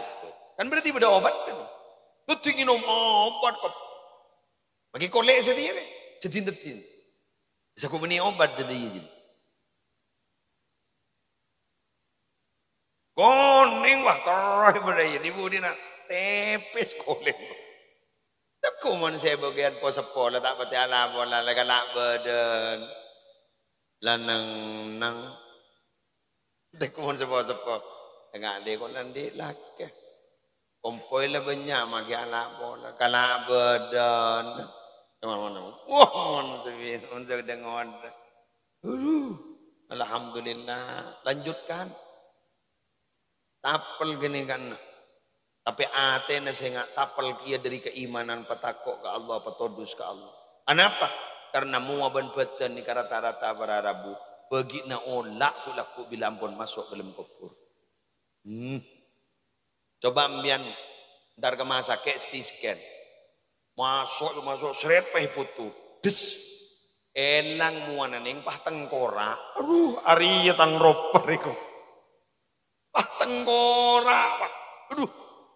Kan berarti bâdâ obat kan? Dhâddhi ngènom obat kok. Makè kolè' satèya, Rè. Jâdin-jâdin. Bisa kok bânnè obat satèya, jâdin. Konèng, wah, terros bâdâ iyâ, di budina tèpès kolè'. Tèko mon sè bâgiyân po-seppo la ta' patè ala-pola, la kala' bâdân. La neng-neng. Tèko mon seppo-seppo. Enga' dhi' kok la andi' lakè. Kompoy la bânnya' makè ala-pola, kala' bâdân. Wah, mon sepi, mon sè dengon. Aduh, alhamdulillah. Lanjutkan. Tapel ghânèka. Tapè atèna sè nga-, tapel kèya dâri kaimanan, patako' ka Allah, patodus ka Allah. Anapa? Karna mowa bân bâdân nèka rata-rata para rabu bâgi'na ola' ghu-lagghu' bilâ ampon maso' dâlem kobhur. Hmm. Coba empèyan entar ka rumah sakit, C T scan. Maso', maso', sret, pas èfoto. Des. Èlang mowana nèng pas tengkorak. Aduh, arèya tang ropa rèko. Pas tengkorak, wah. Aduh,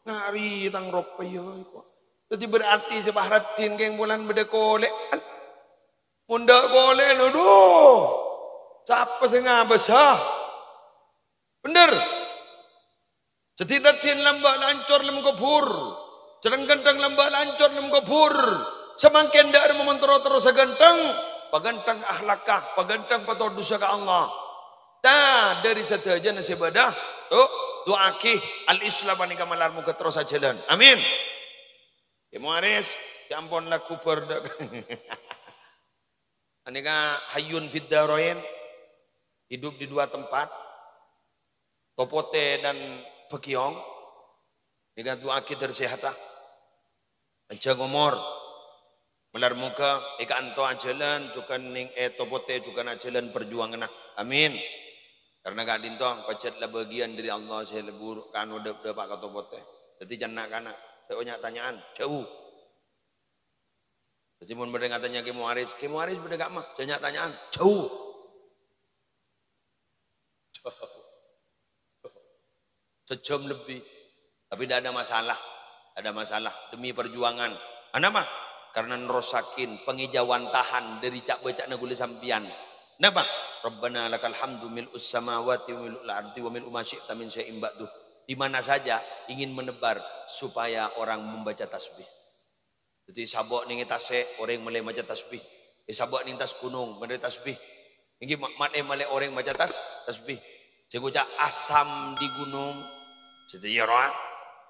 arèya tang ropa iyâ, iko. Dhâddhi berarti sè pas raddhin kèng bulân bâdâ kolè'an. Mon tadâ' kolè'an, aduh. Sapa sè ngabâsa? Bhender. Jâdin-jâdin lambâ' la ancor lem kobhur. Jhâlâng ghântheng lambâ' la ancor lem kobhur. Samangkèn dâ' remma mon terro-terrosa ghântheng, paghântheng akhlakka, paghântheng patodussa ka Allah. Ta, dâri sadhâjâna sè bâdâ, du-, du'aaghi Al-Islam panèka malar moghâ terros ajhâlân. Amin. Kè Muaris, ya ampon lagu bâr dâ-, Anèka hayyun fid darain, hidup di dua tempat, Topote dan Bâkèyong. Nèka du'aaghi dâr sèhata, panjhâng omor. Malar moghâ è ka'anto ajhâlân, jhughân nèng è Topote jhughân ajhâlân parjuwânganna. Amin. Karna ka'dinto pajhât la bâgiyân dâri Allah sè lebur ka'ano dâp-, dâpa' ka Topote. Dhâddhi cè' na'-kana', jhâ' nya'-tanya'an, jhâu. Dhâddhi mon bâdâ ngatanya Kè Muaris, "Kè Muaris bâdâ ka'emma?" Jhâ' nya'-tanya'an, jhâu. Sejam lebih. Tapi tidak ada masalah. Tidak ada masalah. Demi perjuangan. Anapa? Karena nerrosakin pangèjâwân tahan dâri ca'-bâca'na ghulâ sampèyan. Napa? Rabbana lakal hamdu mil'us samawati wa mil'ul ardi wa mil'u ma syi'ta min syai'in ba'du. Di mana saja ingin menebar supaya orang membaca tasbih. Dhâddhi, èsabâ' nèng è tasè', orèng mèlè maca tasbih. Èsabâ' nèng attas ghunong, mèlè tasbih. Èngghi ma-, ma-, mèlè orèng maca tas-, tasbih. Sè ngoca' asam di gunung, sadhâjâ rowa,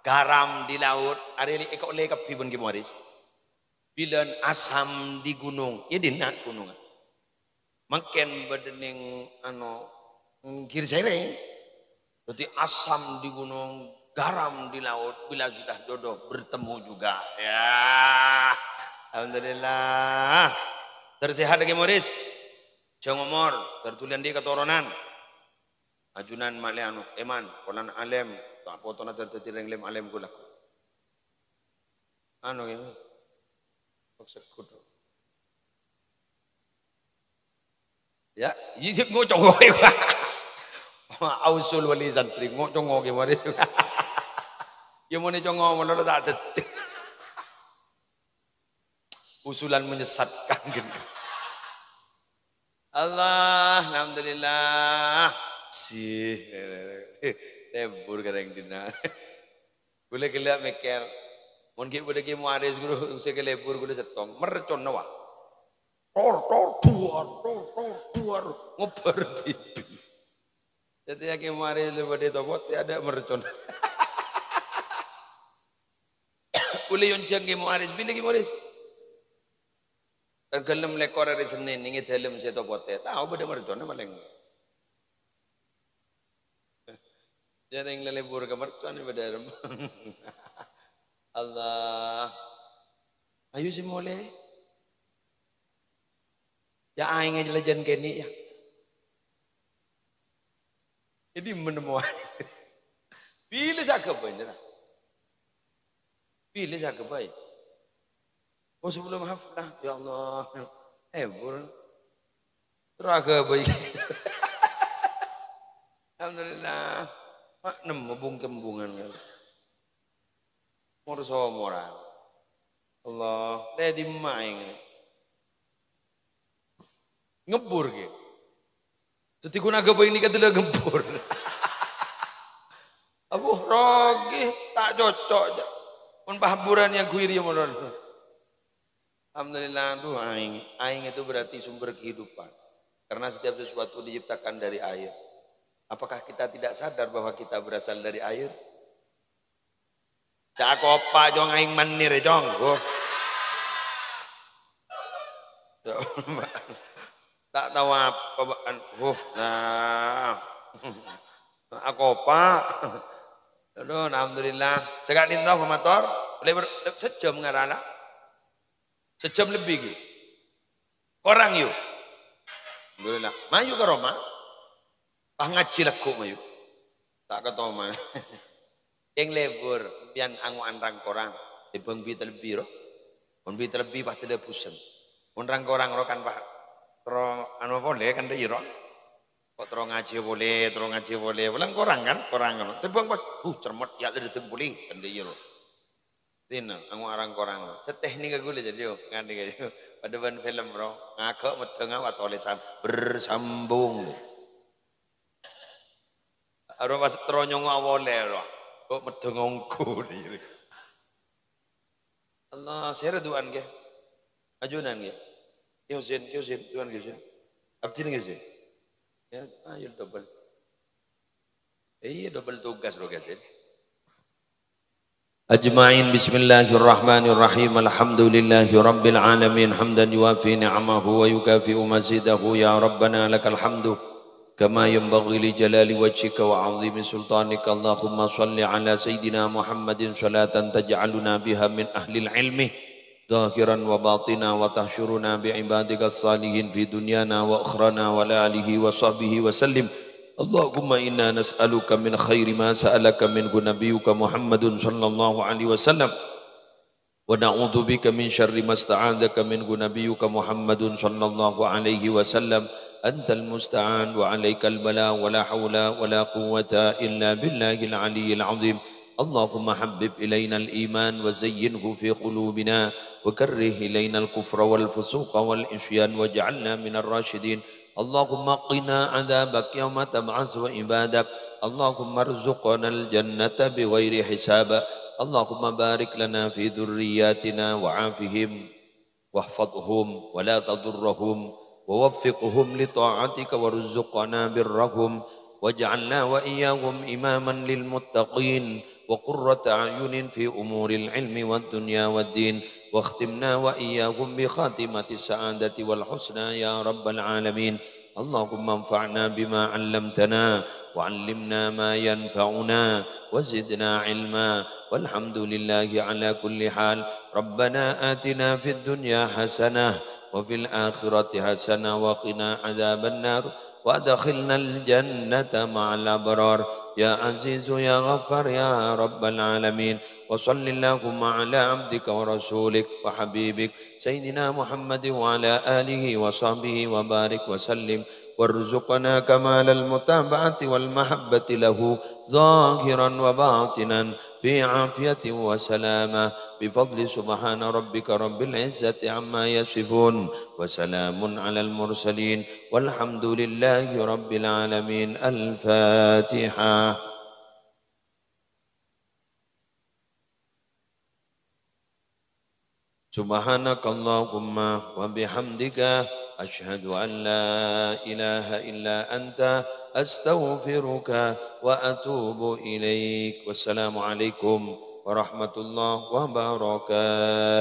garam di laut, arèya li-, èkaollè kabbhi bân Kè Muaris. Bilân asam di gunung, ya dinna' ghunongnga. Mangkèn bâdâ nèng, ano, ngghi sèrèng. Dhâddhi asam di gunung, garam di laut, bila sudah jodoh bertemu juga. Ya, alhamdulillah. Tersehat lagi, Moris. Jhâng omor, dâr dhuli andi' katoronan. Ajunan ma'lè anu, èman, polana alèm, ta' potona dâr dhâddhi rèng lèm alèm ghulâ. Anu, ya. Kok segut. Ya, iyâ, sè ngocongo. Ausul wali santri, ngocongo ghi marè. Ya, mon ècongo, mon lo ta' dhâddhi. Usulan menyesatkan gitu. Allah, alhamdulillah. Sih, lebur kadhâng dinna'. Ghulâ ghellâ' mèkkèr. Mon ghi' bâdâ Kè Muaris ghuru sè kalebur ghulâ sèttong. Merconna, wa. Tor, tor, duar, tor, tor, duar. Ngobbhâr dhibi'. Dhâddhi Kè Muaris lè bâdâ topo, tè adâ' mercon. Ghulâ èyonjhâng Kè Muaris. Bilâ Kè Muaris? Tangghâl nem lèkor arè Sennèn, nèng è dâlem Sèto Potè. Tao bâdâ merconna palèng. Jhâ' nèng lalebur ka mercon bâdâ rem. Allah. Ayo sè molè. Ya aèng jhâlâjhân kènè' ya. Jadi menemmo. Bilâ sè aghâbây, ya. Bilâ sè aghâbây. Oh, sebelum haflah, ya Allah. Eh, bur. Terus aghâbây. Alhamdulillah. Ma' nemmo bung-kembungan kan. Mor-somoran. Allah, tè dimma aèng. Ngebbhur, ghi. Dhâddhi ghun aghâbây nèka dâlâ ngebbhur. Abu, rogi, ta' cocok, jâ. Mon pahburan yang kuiri monon. Alhamdulillah, tuh aèng. Aèng itu berarti sumber kehidupan. Karena setiap sesuatu diciptakan dari air. Apakah kita tidak sadar bahwa kita berasal dari air? Jhâ' akopa', Cong, aèng mennir, Cong. Huh. Ta' tao apa, bâ'ân. Huh, nah. Akopa'. Aduh, alhamdulillah. Saka'dinto, mator. Lè ber-, sajjhâm ngarana. Sajjhâm lebbi, ghi. Korang, yu. Alhamdulillah. Mayu ka roma. Pas ngajhi lagghu', mayu. Ta' katoma. Kèng lebur, sampèyan ango'an rang-korang. Tèmbhâng bi' talebbi, ro. Mon bi' talebbi, pas talebbusan. Mon rang-korang, ro, kan, pas terro, anu, polè, kan, dâ' iyâ, ro. Kok terro ngajhi polè, terro ngajhi polè. Polana korang, kan? Korang, kan? Tèmbhâng, pas, uh, cermet, ya, la dâteng polè, kan, dâ' iyâ, ro. Dina, ango'an rang-korang. Sè teknik aku lho, jadi, yo, nganti kayu. Padâ bân film, bro. Ngaghâ' meddhângnga, wa, tolèsan bersambung. Aro pas terro nyongngo' awolè, bro. Kok meddhâng ongghu, diri. Allah, sèra du'an, ghi. Ajunan, ghi. Ki Husin, Ki Husin, du'an, Ki Husin. Abdhina, Ki Husin. Ya, ayo double. Iyâ, double tugas, bro, Ki Husin. أجمعين. بسم الله الرحمن الرحيم. الحمد لله رب العالمين، حمدا يوافي نعمه ويكافئ مزيده. يا ربنا لك الحمد كما ينبغي لجلال وجهك وعظيم سلطانك. اللهم صل على سيدنا محمد صلاة تجعلنا بها من أهل العلم ظاهرا وباطنا، وتحشرنا بعبادك الصالحين في دنيانا وأخرانا، وعلى آله وصحبه وسلم. اللهم إنا نسألك من خير ما سألك منه نبيك محمد صلى الله عليه وسلم، ونعوذ بك من شر ما استعاذك منه نبيك محمد صلى الله عليه وسلم. أنت المستعان وعليك البلاغ، ولا حول ولا قوة إلا بالله العلي العظيم. اللهم حبب إلينا الإيمان وزينه في قلوبنا، وكره إلينا الكفر والفسوق والعصيان، واجعلنا من الراشدين. اللهم قنا عذابك يوم تبعث عبادك. اللهم ارزقنا الجنة بغير حساب. اللهم بارك لنا في ذرياتنا وعافهم واحفظهم ولا تضرهم ووفقهم لطاعتك وارزقنا برهم واجعلنا وإياهم إماما للمتقين وقرة أعين في أمور العلم والدنيا والدين واختمنا وإياهم بخاتمة السعادة والحسنى يا رب العالمين. اللهم انفعنا بما علمتنا وعلمنا ما ينفعنا وزدنا علما والحمد لله على كل حال. ربنا آتنا في الدنيا حسنة وفي الآخرة حسنة وقنا عذاب النار وأدخلنا الجنة مع الأبرار يا عزيز يا غفار يا رب العالمين. وصل اللهم على عبدك ورسولك وحبيبك سيدنا محمد وعلى آله وصحبه وبارك وسلم وارزقنا كمال المتابعة والمحبة له ظاهرا وباطنا في عافية وسلامة بفضل سبحان ربك رب العزة عما يصفون وسلام على المرسلين والحمد لله رب العالمين. الفاتحة. سبحانك اللهم وبحمدك، أشهد أن لا إله إلا أنت، أستغفرك وأتوب إليك. والسلام عليكم ورحمة الله وبركاته.